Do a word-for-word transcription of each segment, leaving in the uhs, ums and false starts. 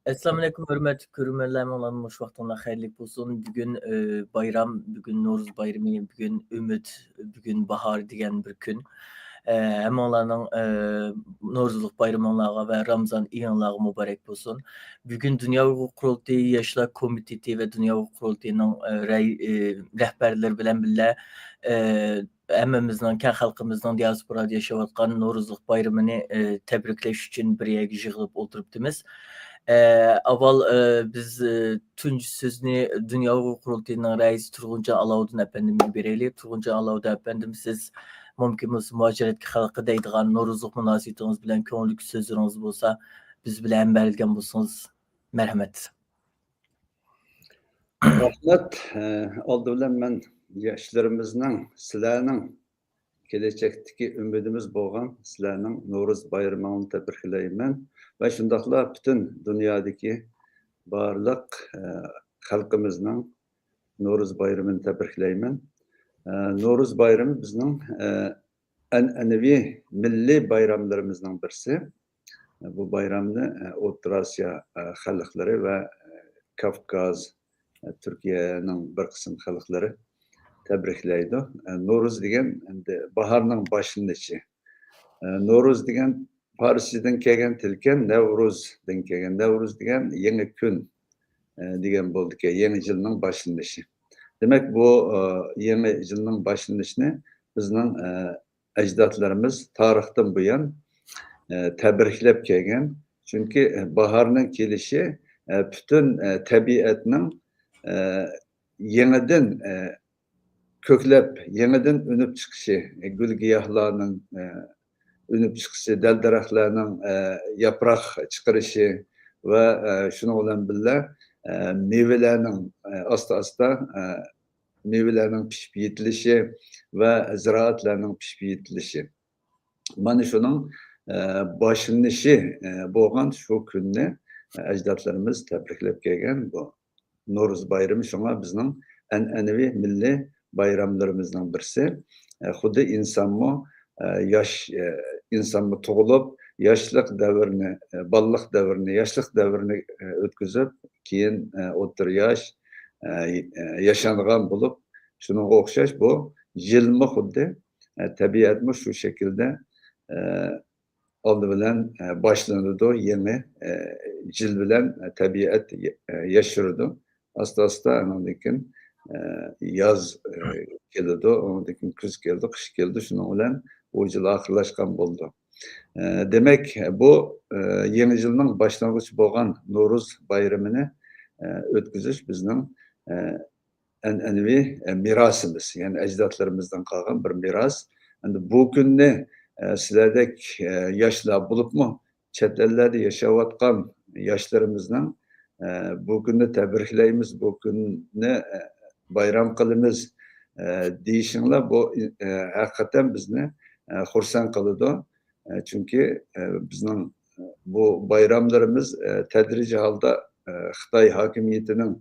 ئەسسالامۇئەلەيكۇم، ھۆرمەتلىك كۆرۈرمەنلەر، ھەممىڭلارنىڭ مۇشۇ ۋاقتىڭلار خەيرلىك بولسۇن. بۈگۈن، ئى، بايرام، بۈگۈن نورۇز بايرىمى، بۈگۈن ئۈمىد، بۈگۈن باھار دېگەن بىر كۈن. ئى، ھەممىڭلارنىڭ، ئى، نورۇزلۇق بايرىمىڭلارغا ۋە رامىزان ئېيىڭلارغا مۇبارەك بولسۇن. بۈگۈن دۇنيا ئۇيغۇر قۇرۇلتىيى ياشلار كومىتېتى ۋە دۇنيا ئۇيغۇر قۇرۇلتىيىنىڭ، ئى، رەي-، ئى، رەھبەرلىرى بىلەن بىللە، ئى، ھەممىمىزنىڭ، كەڭ خەلقىمىزنىڭ دىياسپورادا ياشاۋاتقان نورۇزلۇق بايرىمىنى، ئى، تەبرىكلەش ئۈچۈن بىر يەرگە يىغىلىپ ئولتۇرۇپتىمىز. ئى، ئاۋۋال، ئى، بىز، ئى، تۇنجى سۆزنى دۇنيا ئۇيغۇر قۇرۇلتىيىنىڭ رەئىسى تۇرغۇنجان ئالاۋۇدۇن ئەپەندىمگە بېرەيلى. تۇرغۇنجان ئالاۋۇدۇن ئەپەندىم، سىز مۇمكىن بولسا مۇھاجىرەتكە خەلققە دەيدىغان نورۇزلۇق مۇناسىۋىتىڭىز بىلەن كۆڭۈلدىكى سۆزلىرىڭىز بولسا بىز بىلەن ھەمبەھىرلىگەن بولسىڭىز. مەرھەمەت. رەھمەت. ئە، ئالدى بىلەن مەن ياشلىرىمىزنىڭ، سىلەرنىڭ كېلەچەكتىكى ئۈمىدىمىز بولغان سىلەرنىڭ نورۇز بايرىمىڭىزنى تەبرىكلەيمەن ۋە شۇنداقلا پۈتۈن دۇنيادىكى بارلىق، ئە، خەلقىمىزنىڭ نورۇز بايرىمىنى تەبرىكلەيمەن. ئە، نورۇز بايرىمى بىزنىڭ، ئە، ئەنئەنىۋى مىللىي بايراملىرىمىزنىڭ بىرسى. بۇ بايرامنى، ئە، ئوتتۇرا ئاسىيا، ئە، خەلقلىرى ۋە، ئە، كاۋكاز، ئە، تۈركىيەنىڭ بىر قىسىم خەلقلىرى تەبرىكلەيدۇ. ئە، نورۇز دېگەن ئەمدى باھارنىڭ باشلىنىشى. ئە، نورۇز دېگەن پارسچىدىن كەلگەن تىلكەن، نەۋرۇزدىن كەلگەن. نەۋرۇز دېگەن يېڭى كۈن، ئە، دېگەن بولىدىكەن، يېڭى يىلنىڭ باشلىنىشى. دېمەك، بۇ، ئە، يېڭى يىلنىڭ باشلىنىشىنى بىزنىڭ، ئە، ئەجدادلىرىمىز تارىختىن بۇيان، ئە، تەبرىكلەپ كەلگەن. چۈنكى، ئە، باھارنىڭ كېلىشى، ئە، پۈتۈن، ئە، تەبىئەتنىڭ، ئە، يېڭىدىن، ئە، كۆكلەپ، يېڭىدىن ئۈنۈپ چىقىشى، ئە، گۈل-گىياھلارنىڭ، ئە، ئۈنۈپ چىقىشى، دەل-دەرەخلەرنىڭ، ئە، ياپراق چىقىرىشى ۋە، ئە، شۇنىڭ بىلەن بىللە، ئە، مېۋىلەرنىڭ، ئە، ئاستا-ئاستا، ئە، مېۋىلەرنىڭ پىشىپ يېتىلىشى ۋە زىرائەتلەرنىڭ پىشىپ يېتىلىشى. مانا شۇنىڭ، ئە، باشلىنىشى، ئە، بولغان شۇ كۈننى، ئە، ئەجدادلىرىمىز تەبرىكلەپ كەلگەن بۇ نورۇز بايرىمى. شۇڭا بىزنىڭ ئەنئەنىۋى مىللىي بايراملىرىمىزنىڭ بىرسى. ئە، خۇددى ئىنسانمۇ، ئە، ياش، ئە، ئىنسانمۇ تۇغۇلۇپ، ياشلىق دەۋرىنى، ئە، بالىلىق دەۋرىنى، ياشلىق دەۋرىنى، ئە، ئۆتكۈزۈپ، كېيىن، ئە، ئوتتۇرا ياش، ئە، ئە، ياشانغان بولۇپ، شۇنىڭغا ئوخشاش بۇ يىلمۇ خۇددى، ئە، تەبىئەتمۇ شۇ شەكىلدە، ئە، ئالدى بىلەن، ئە، باشلىنىدۇ، يېڭى، ئە، يىل بىلەن، ئە، تەبىئەت، ئە، ياشىرىدۇ. ئاستا-ئاستا ئانىڭدىن كېيىن، ئە، ياز، ئە، كېلىدۇ، ئۇنىڭدىن كېيىن كۈز كېلىدۇ، قىش كېلىدۇ، شۇنىڭ بىلەن ئۇ يىل ئاخىرلاشقان بولىدۇ. ئە، دېمەك، بۇ، ئە، يېڭى يىلنىڭ باشلانغۇچى بولغان نورۇز بايرىمىنى، ئە، ئۆتكۈزۈش بىزنىڭ، ئە، ئەنئەنىۋى، ئە، مىراسىمىز، يەنى ئەجدادلىرىمىزدىن قالغان بىر مىراس. ئەمدى بۇ كۈننى، ئە، سىلەردەك، ئە، ياشلار بولۇپمۇ، چەت ئەللەردە ياشاۋاتقان ياشلىرىمىزنىڭ، ئە، بۇ كۈننى تەبرىكلەيمىز، بۇ كۈننى، ئە، بايرام قىلىمىز، ئە، دېيىشىڭلار، بۇ، ئە، ھەقىقەتەن بىزنى، ئە، خۇرسەن قىلىدۇ. ئە، چۈنكى، ئە، بىزنىڭ بۇ بايراملىرىمىز، ئە، تەدرىجىي ھالدا، ئە، خىتاي ھاكىمىيىتىنىڭ،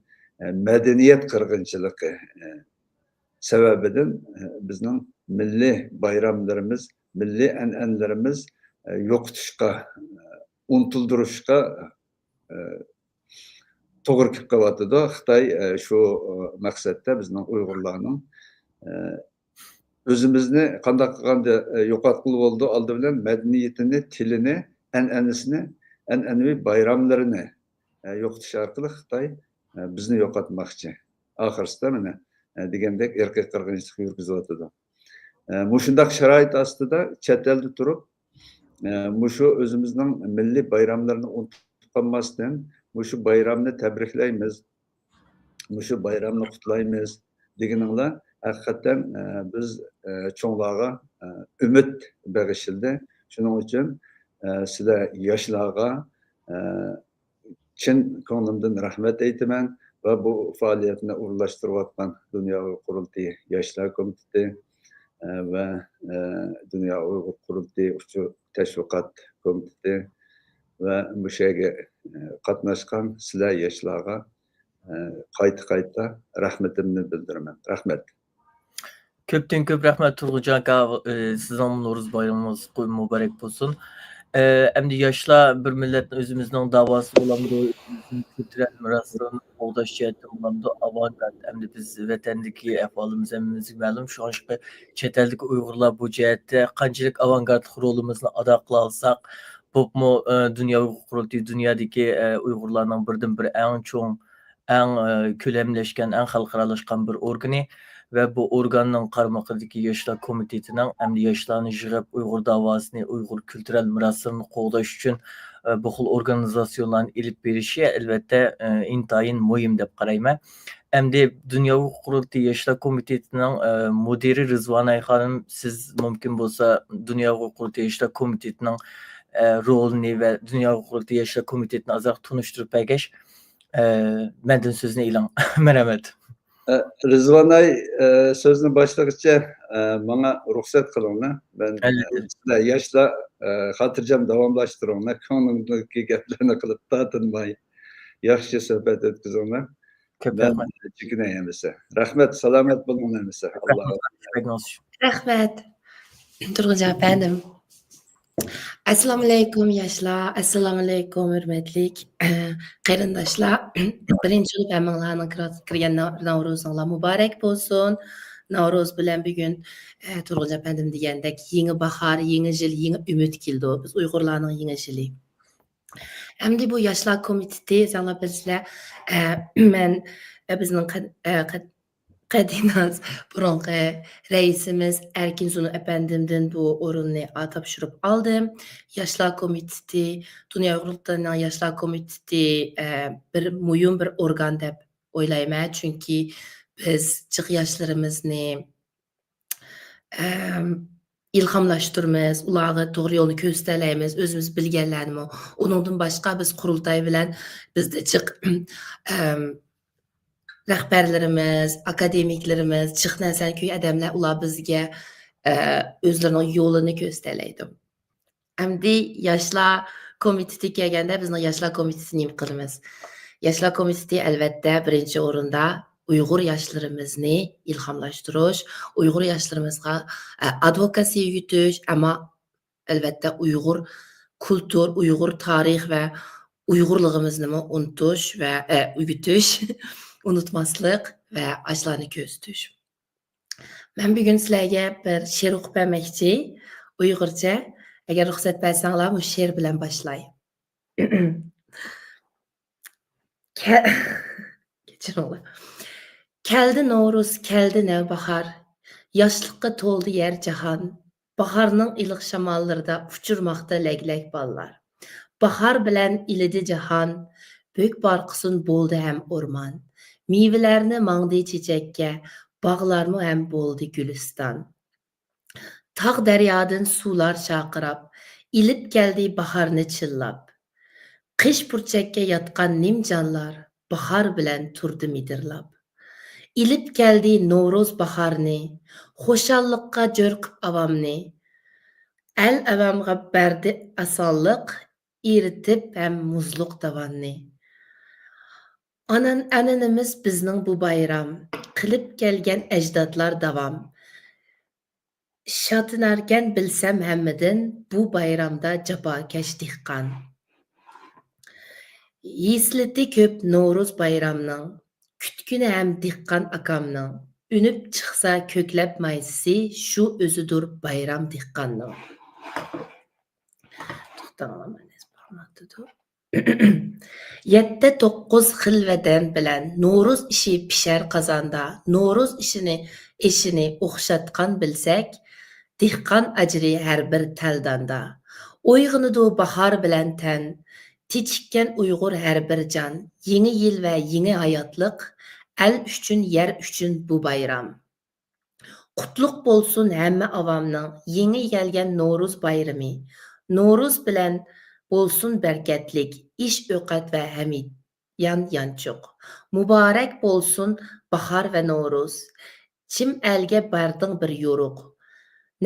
ئە، مەدەنىيەت قىرغىنچىلىقى، ئە، سەۋەبىدىن، ئە، بىزنىڭ مىللىي بايراملىرىمىز، مىللىي ئەنئەنىلىرىمىز، ئە، يوقىتىشقا، ئە، ئۇنتۇلدۇرۇشقا، ئە، توغرا كېلىپ قېلىۋاتىدۇ. خىتاي، ئە، شۇ، ئە، مەقسەتتە بىزنىڭ ئۇيغۇرلارنىڭ، ئە، ئۆزىمىزنى قانداق قىلغاندا، ئە، يوقاتقىلى بولىدۇ؟ ئالدى بىلەن مەدەنىيىتىنى، تىلىنى، ئەنئەنىسىنى، ئەنئەنىۋى بايراملىرىنى، ئە، يوقىتىش ئارقىلىق خىتاي، ئە، بىزنى يوقاتماقچى. ئاخىرسىدا مانا، ئە، دېگەندەك ئىرقىي قىرغىنچىلىق يۈرگۈزۈۋاتىدۇ. ئە، مۇشۇنداق شارائىت ئاستىدا چەت ئەلدە تۇرۇپ، ئە، مۇشۇ ئۆزىمىزنىڭ مىللىي بايراملىرىنى ئۇنتۇپ قالماستىن، مۇشۇ بايرامنى تەبرىكلەيمىز، مۇشۇ بايرامنى قۇتلايمىز دېگىنىڭلار ھەقىقەتەن، ئە، بىز، ئە، چوڭلارغا، ئە، ئۈمىد بېغىشلىدى. شۇنىڭ ئۈچۈن، ئە، سىلەر ياشلارغا، ئە، چىن كۆڭلۈمدىن رەھمەت ئېيتىمەن ۋە بۇ پائالىيەتنى ئورۇنلاشتۇرۇۋاتقان دۇنيا ئۇيغۇر قۇرۇلتىيى ياشلار كومىتېتى، ئە، ۋە، ئە، دۇنيا ئۇيغۇر قۇرۇلتىيى ئۇچۇر تەشۋىقات كومىتېتى ۋە مۇشۇ يەرگە، ئە، قاتناشقان سىلەر ياشلارغا، ئە، قايتا-قايتا رەھمىتىمنى بىلدۈرىمەن. رەھمەت. كۆپتىن كۆپ رەھمەت، تۇرغۇنجان ئاكا. ئى، سىزنىڭ نورۇز بايرىمىڭىز قۇ-، مۇبارەك بولسۇن. ئەمدى ياشلار بىر مىللەتنى ئۆزىمىزنىڭ داۋاسى بولامدۇ، ئۆزىمىزنىڭ كۈلتۈرەل مىراسلىرىنى قوغداش جەھەتتىن بولامدۇ، ئاۋانگارد، ئەمدى بىز ۋەتەندىكى ئەھۋالىمىز ھەممىمىزگە مەلۇم. شۇڭلاشقا چەت ئەلدىكى ئۇيغۇرلار بۇ جەھەتتە قانچىلىك ئاۋانگاردلىق رولىمىزنى ئادا قىلالىساق، بولۇپمۇ، ئە، دۇنيا ئۇيغۇر قۇرۇلتىيى دۇنيادىكى، ئە، ئۇيغۇرلارنىڭ بىردىنبىر ئەڭ چوڭ، ئەڭ، ئە، كۆلەملەشكەن، ئەڭ خەلقئارالاشقان بىر ئورگىنى ۋە بۇ ئورگاننىڭ قارمىقىدىكى ياشلار كومىتېتىنىڭ ئەمدى ياشلارنى يىغىپ، ئۇيغۇر داۋاسىنى، ئۇيغۇر كۈلتۈرەل مىراسلىرىنى قوغداش ئۈچۈن، ئە، بۇ خىل ئورگانىزاتسىيونلارنى ئېلىپ بېرىشى، ئەلۋەتتە، ئە، ئىنتايىن مۇھىم دەپ قارايمەن. ئەمدى دۇنيا ھوقۇق قۇرۇلتىيى ياشلار كومىتېتىنىڭ، ئە، مۇدىرى رىزۋاناي خانىم، سىز مۇمكىن بولسا دۇنيا ھوقۇق قۇرۇلتىيى ياشلار كومىتېتىنىڭ، ئە، رولىنى ۋە دۇنيا ھوقۇق قۇرۇلتىيى ياشلار كومىتېتىنى ئازراق تونۇشتۇرۇپ بەرگەچ، ئە، مەندىن سۆزنى ئېلىڭ. مەرھەمەت. ئە، رىزۋاناي، ئە، سۆزنى باشلىغىچە، ئە، ماڭا رۇخسەت قىلىڭلار. مەن، ئە، ئەلۋەتتە. سىلەر ياشلار، ئە، خاتىرجەم داۋاملاشتۇرۇڭلار. كۆڭلۈڭدىكى گەپلەرنى قىلىپ تارتىنماي، ياخشى سۆھبەت ئۆتكۈزۈڭلار. كۆپ مەن رەھمەت. چېكىنەي ئەمىسە. رەھمەت، سالامەت بولۇڭ ئەمىسە. ئاللا. رەھمەت. رەھمەت. تۇرغۇنجان ئەپەندىم. ئەسسالامۇئەلەيكۇم ياشلار، ئەسسالامۇئەلەيكۇم ھۆرمەتلىك قېرىنداشلار. بىرىنچى بولۇپ ھەممىڭلارنىڭ كىر-، كىرگەن ناۋ-، ناۋرۇزۇڭلار مۇبارەك بولسۇن. ناۋرۇز بىلەن بۈگۈن، ئە، تۇرغۇنجان ئەپەندىم دېگەندەك يېڭى باھار، يېڭى يىل، يېڭى ئۈمىد كېلىدۇ. بىز ئۇيغۇرلارنىڭ يېڭى يىلى. ئەمدى بۇ ياشلار كومىتېتى، ساڭلار بىلىسىلەر، ئە، مەن، ئە، بىزنىڭ قەد-، ئە، قەد-، قەدىناس بۇرۇنقى رەئىسىمىز ئەركىن زۇنۇن ئەپەندىمدىن بۇ ئورۇننى، ئا، تاپشۇرۇپ ئالدىم. ياشلار كومىتېتى، دۇنيا ئۇيغۇرلۇقىنىڭ ياشلار كومىتېتى، ئە، بىر مۇھىم بىر ئورگان دەپ ئويلايمەن. چۈنكى بىز جىق ياشلىرىمىزنى، ئەم، ئىلھاملاشتۇرىمىز، ئۇلارغا توغرا يولنى كۆرسىتەلەيمىز، ئۆزىمىز بىلگەنلەرنىمۇ. ئۇنىڭدىن باشقا بىز قۇرۇلتاي بىلەن بىزدە جىق، ئەم، رەھبەرلىرىمىز، ئاكادېمىكلىرىمىز، جىق نەرسىنى كۆرگەن ئادەملەر، ئۇلار بىزگە، ئە، ئۆزلىرىنىڭ يولىنى كۆرسىتەلەيدۇ. ئەمدى ياشلار كومىتېتىگە كەلگەندە، بىزنىڭ ياشلار كومىتېتى نېمە قىلىمىز؟ ياشلار كومىتېتى، ئەلۋەتتە، بىرىنچى ئورۇندا ئۇيغۇر ياشلىرىمىزنى ئىلھاملاشتۇرۇش، ئۇيغۇر ياشلىرىمىزغا، ئە، ئادۋوكاسىيە ئۆگىتىش، ئەمما، ئەلۋەتتە، ئۇيغۇر كۇلتۇر، ئۇيغۇر تارىخ ۋە ئۇيغۇرلۇقىمىزنىمۇ ئۇنتۇش ۋە، ئە، ئۆگىتىش، ئۇنتۇماسلىق ۋە ئاشۇلارنى كۆرسىتىش. مەن بۈگۈن سىلەرگە بىر شېئىر ئوقۇپ بەرمەكچى، ئۇيغۇرچە. ئەگەر رۇخسەت بەرسەڭلار، مۇشۇ شېئىر بىلەن باشلاي. كە-، كەچۈرۈڭلار. كەلدى نورۇز، كەلدى نەۋباھار. ياشلىققا تولدى يەر جاھان. باھارنىڭ ئىللىق شاماللىرىدا ئۇچۇرماقتا لەگلەك بالىلار. باھار بىلەن ئىلىدى جاھان، بۆك بارقىسۇن بولدى ھەم ئورمان. مېۋىلەرنى ماڭدى چېچەككە، باغلارمۇ ھەم بولدى گۈلىستان. تاغ دەريادىن سۇلار شارقىراپ، ئېلىپ كەلدى باھارنى چىللاپ. قىش پۇرچەككە ياتقان نىم جانلار، باھار بىلەن تۇردى مىدىرلاپ. ئېلىپ كەلدى نورۇز باھارنى، خۇشاللىققا جۆر قىپ ئاۋامنى. ئەل ئاۋامغا بەردى ئاسانلىق، ئېرىتىپ ھەم مۇزلۇق داۋاننى. ئانان-، ئەنئەنىمىز بىزنىڭ بۇ بايرام، قىلىپ كەلگەن ئەجدادلار داۋام. شادلىناركەن بىلسەم ھەممىدىن، بۇ بايرامدا جاپاكەش دېھقان. ھېسلىتى كۆپ نورۇز بايرامنىڭ، كۈتكىنى ھەم دېھقان ئاكامنىڭ. ئۈنۈپ چىقسا كۆكلەپ مايسىسى، شۇ ئۆزىدۇر بايرام دېھقاننىڭ. توختاڭلار، مەن يېزىپ بارماپتىدۇ. يەتتە توققۇز خىل ۋەدەم بىلەن نورۇز ئېشى پىشەر قازاندا، نورۇز ئېشىنى، ئېشىنى ئوخشاتقان بىلسەك، دېھقان ئاجرى ھەر بىر تەلداندا. ئويغىنىدۇ باھار بىلەن تەن، تېچىككەن ئۇيغۇر ھەر بىر جان، يېڭى يىل ۋە يېڭى ھاياتلىق، ئەل ئۈچۈن، يەر ئۈچۈن بۇ بايرام. قۇتلۇق بولسۇن ھەممە ئاۋامنىڭ يېڭى كەلگەن نورۇز بايرىمى. نورۇز بىلەن بولسۇن بەرىكەتلىك ئىش-ئوقەت ۋە ھەمىد يان-يانچۇق. مۇبارەك بولسۇن باھار ۋە نورۇز. چىم ئەلگە بەردىڭ بىر يورۇق.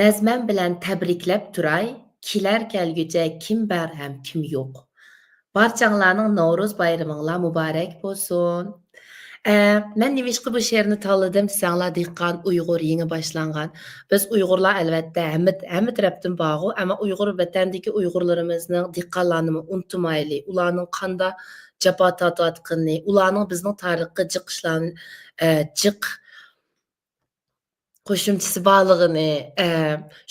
نەزمەم بىلەن تەبرىكلەپ تۇراي، كېلەر كەلگۈچە كىم بار ھەم كىم يوق. بارچاڭلارنىڭ نورۇز بايرىمىڭلار مۇبارەك بولسۇن. ئە، مەن نېمىشقا بۇ شېئىرنى تاللىدىم دېسەڭلار، دېھقان، ئۇيغۇر، يېڭى باشلانغان. بىز ئۇيغۇرلار ئەلۋەتتە ھەممە، ھەممە تەرەپتىن بارغۇ، ئەمما ئۇيغۇر، ۋەتەندىكى ئۇيغۇرلىرىمىزنىڭ، دېھقانلارنىمۇ ئۇنتۇمايلى، ئۇلارنىڭ قانداق جاپا تارتىۋاتقىنىنى، ئۇلارنىڭ بىزنىڭ تارىخقا جىق ئىشلار-، ئە، جىق قوشۇمچىسى بارلىقىنى، ئە،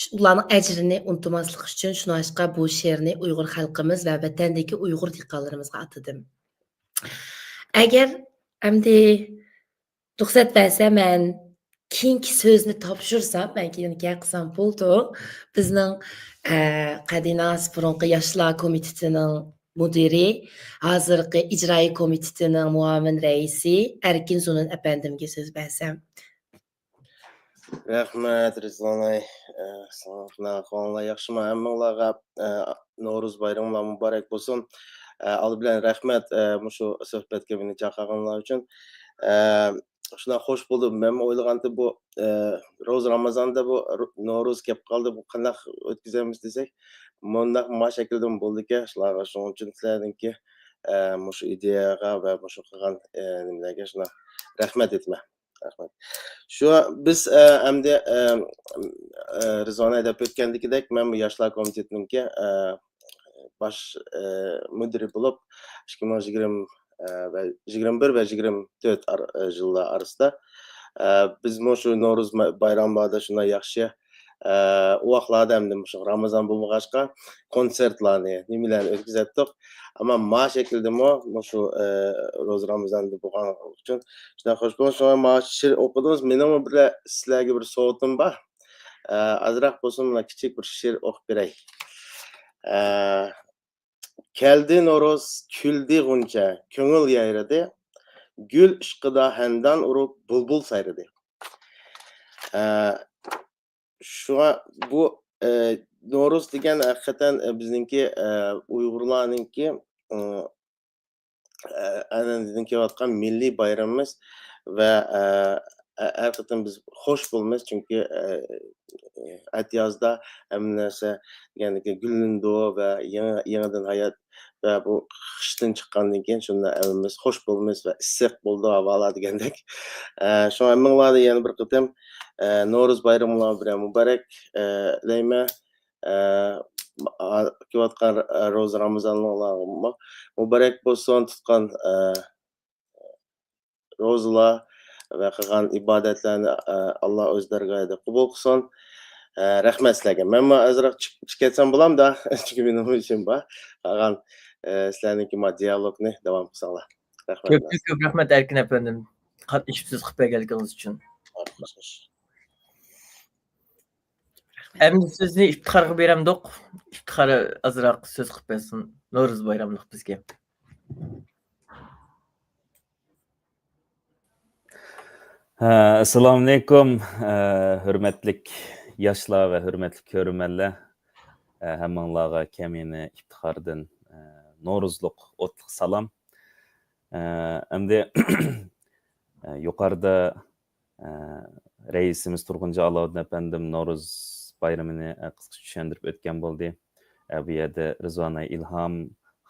شۇ، ئۇلارنىڭ ئەجرىنى ئۇنتۇماسلىق ئۈچۈن، شۇنىڭغا بۇ شېئىرنى ئۇيغۇر خەلقىمىز ۋە ۋەتەندىكى ئۇيغۇر دېھقانلىرىمىزغا ئاتىدىم. ئەگەر ئەمدى رۇخسەت بەرسە، مەن كېيىنكى سۆزنى تاپشۇرسام، مەن كېيىن گەپ قىلسام بولىدۇ. بىزنىڭ، ئە، قەدىناس بۇرۇنقى ياشلار كومىتېتىنىڭ مۇدىرى، ھازىرقى ئىجرائىي كومىتېتىنىڭ مۇئاۋىن رەئىسى ئەركىن زۇنۇن ئەپەندىمگە سۆز بەرسەم. رەھمەت، رىزۋان ئاي. ئە، ساڭا، ئەھۋالىڭلار ياخشىمۇ؟ ھەممىڭلارغا، ئە، نورۇز بايرىمىڭلار مۇبارەك بولسۇن. ئە، ئالدى بىلەن رەھمەت، ئە، مۇشۇ سۆھبەتكە مېنى چاقىرغىنىڭلار ئۈچۈن. ئە، شۇنداق خوش بولدۇم. مەنمۇ ئويلىغانتىم بۇ، ئە، روزا رامازاندا بۇ ر-، نورۇز كەپ قالدى، بۇ قانداق ئۆتكۈزەمىز دېسەك، مۇنداق ما شەكىلدىمۇ بولىدىكەن. شۇلارغا شۇنىڭ ئۈچۈن سىلەرنىڭكى، ئە، مۇشۇ ئىدىيەگە ۋە مۇشۇ قىلغان، ئە، نېمىلەرگە شۇنداق رەھمەت ئېيتىمەن. رەھمەت. شۇ، بىز، ئە، ئەمدى، ئە، ئە، رىزۋان ئەي دەپ ئۆتكەندىكىدەك، مەن بۇ ياشلار كومىتېتىنىڭكى، ئە، باش، ئە، مۇدىرى بولۇپ، ئىككى مىڭ يىگىرمە، ئە، ۋە يىگىرمە بىر ۋە يىگىرمە تۆت ئار-، ئە، يىللار ئارىسىدا، ئە، بىزمۇ شۇ نورۇز ما-، بايراملاردا شۇنداق ياخشى، ئە، ئۇ ۋاقىتلاردا ئەمدى مۇشۇ رامىزان بولمىغاچقا، كونسېرتلارنى، نېمىلەرنى ئۆتكۈزەتتۇق. ئەمما ما شەكىلدىمۇ مۇشۇ، ئە، روزا رامىزاندا بولغان ئۈچۈن شۇنداق خوش بولدۇم. شۇڭا ما شېئىر ئوقۇدىڭىز. مېنىڭمۇ بىر سىلەرگە بىر سوۋغىتىم بار. ئە، ئازراق بولسۇن، مانا كىچىك بىر شېئىر ئوقۇپ بېرەي. ئە، كەلدى نورۇز، كۈلدى غۇنچە، كۆڭۈل يايرىدى. گۈل ئىشقىدا ھەندان ئۇرۇپ، بۇلبۇل سايرىدى. ئە، شۇڭا بۇ، ئە، نورۇز دېگەن ھەقىقەتەن، ئە، بىزنىڭكى، ئە، ئۇيغۇرلارنىڭكى، ئە، ئە، ئەنئەنىدىن كېلىۋاتقان مىللىي بايرىمىمىز ۋە، ئە، ئە، ھەر قېتىم بىز خوش بولىمىز، چۈنكى، ئە، ئەتىيازدا ھەممە نەرسە دېگەندىكى گۈللىنىدۇ ۋە يېڭى، يېڭىدىن ھايات ۋە بۇ قىشتىن چىققاندىن كېيىن شۇنداق ھەممىمىز خوش بولىمىز ۋە ئىسسىق بولىدۇ ھاۋالار دېگەندەك. ئە، شۇڭا ھەممىڭلارنى يەنە بىر قېتىم، ئە، نورۇز بايرىمىڭلار بىلەن مۇبارەك، ئە، دەيمەن. ئە، كېلىۋاتقان، ئە، روزا رامىزانلىقلارغىمۇ مۇبارەك بولسۇن. تۇتقان، ئە، روزىلار ۋە قىلغان ئىبادەتلەرنى، ئە، ئاللا ئۆز دەرگاھىدا قوبۇل قىلسۇن. ئە، رەھمەت سىلەرگە. مەنمۇ ئازراق چىق-، چىقىپ كەتسەم بولامدا؟ چۈنكى مېنىڭمۇ ئىشىم بار. قالغان، ئە، سىلەرنىڭكى ما دىئالوگنى داۋام قىلساڭلار. رەھمەت. كۆپتىن كۆپ رەھمەت، ئەركىن ئەپەندىم. قاتنىشىپ سۆز قىلىپ بەرگەنلىكىڭىز ئۈچۈن. ئەمدى سۆزنى ئىپتىخارغا بېرەمدۇق؟ ئىپتىخار ئازراق سۆز قىلىپ بەرسۇن. نورۇز بايراملىق بىزگە. ھە، ئەسسالامۇئەلەيكۇم. ھە، ھۆرمەتلىك ياشلار ۋە ھۆرمەتلىك كۆرۈرمەنلەر. ھە، ھەممىڭلارغا كەمىنە ئىپتىخاردىن، ھە، نورۇزلۇق ئوتلۇق سالام. ھە، ئەمدى، ھە، يۇقىرىدا ئە، رەئىسىمىز تۇرغۇنجان ئالاۋۇدۇن ئەپەندىم نورۇز بايرىمىنى، ئە، قىسقىچە چۈشەندۈرۈپ ئۆتكەن بولدى. ئە، بۇ يەردە رىزۋانە ئىلھام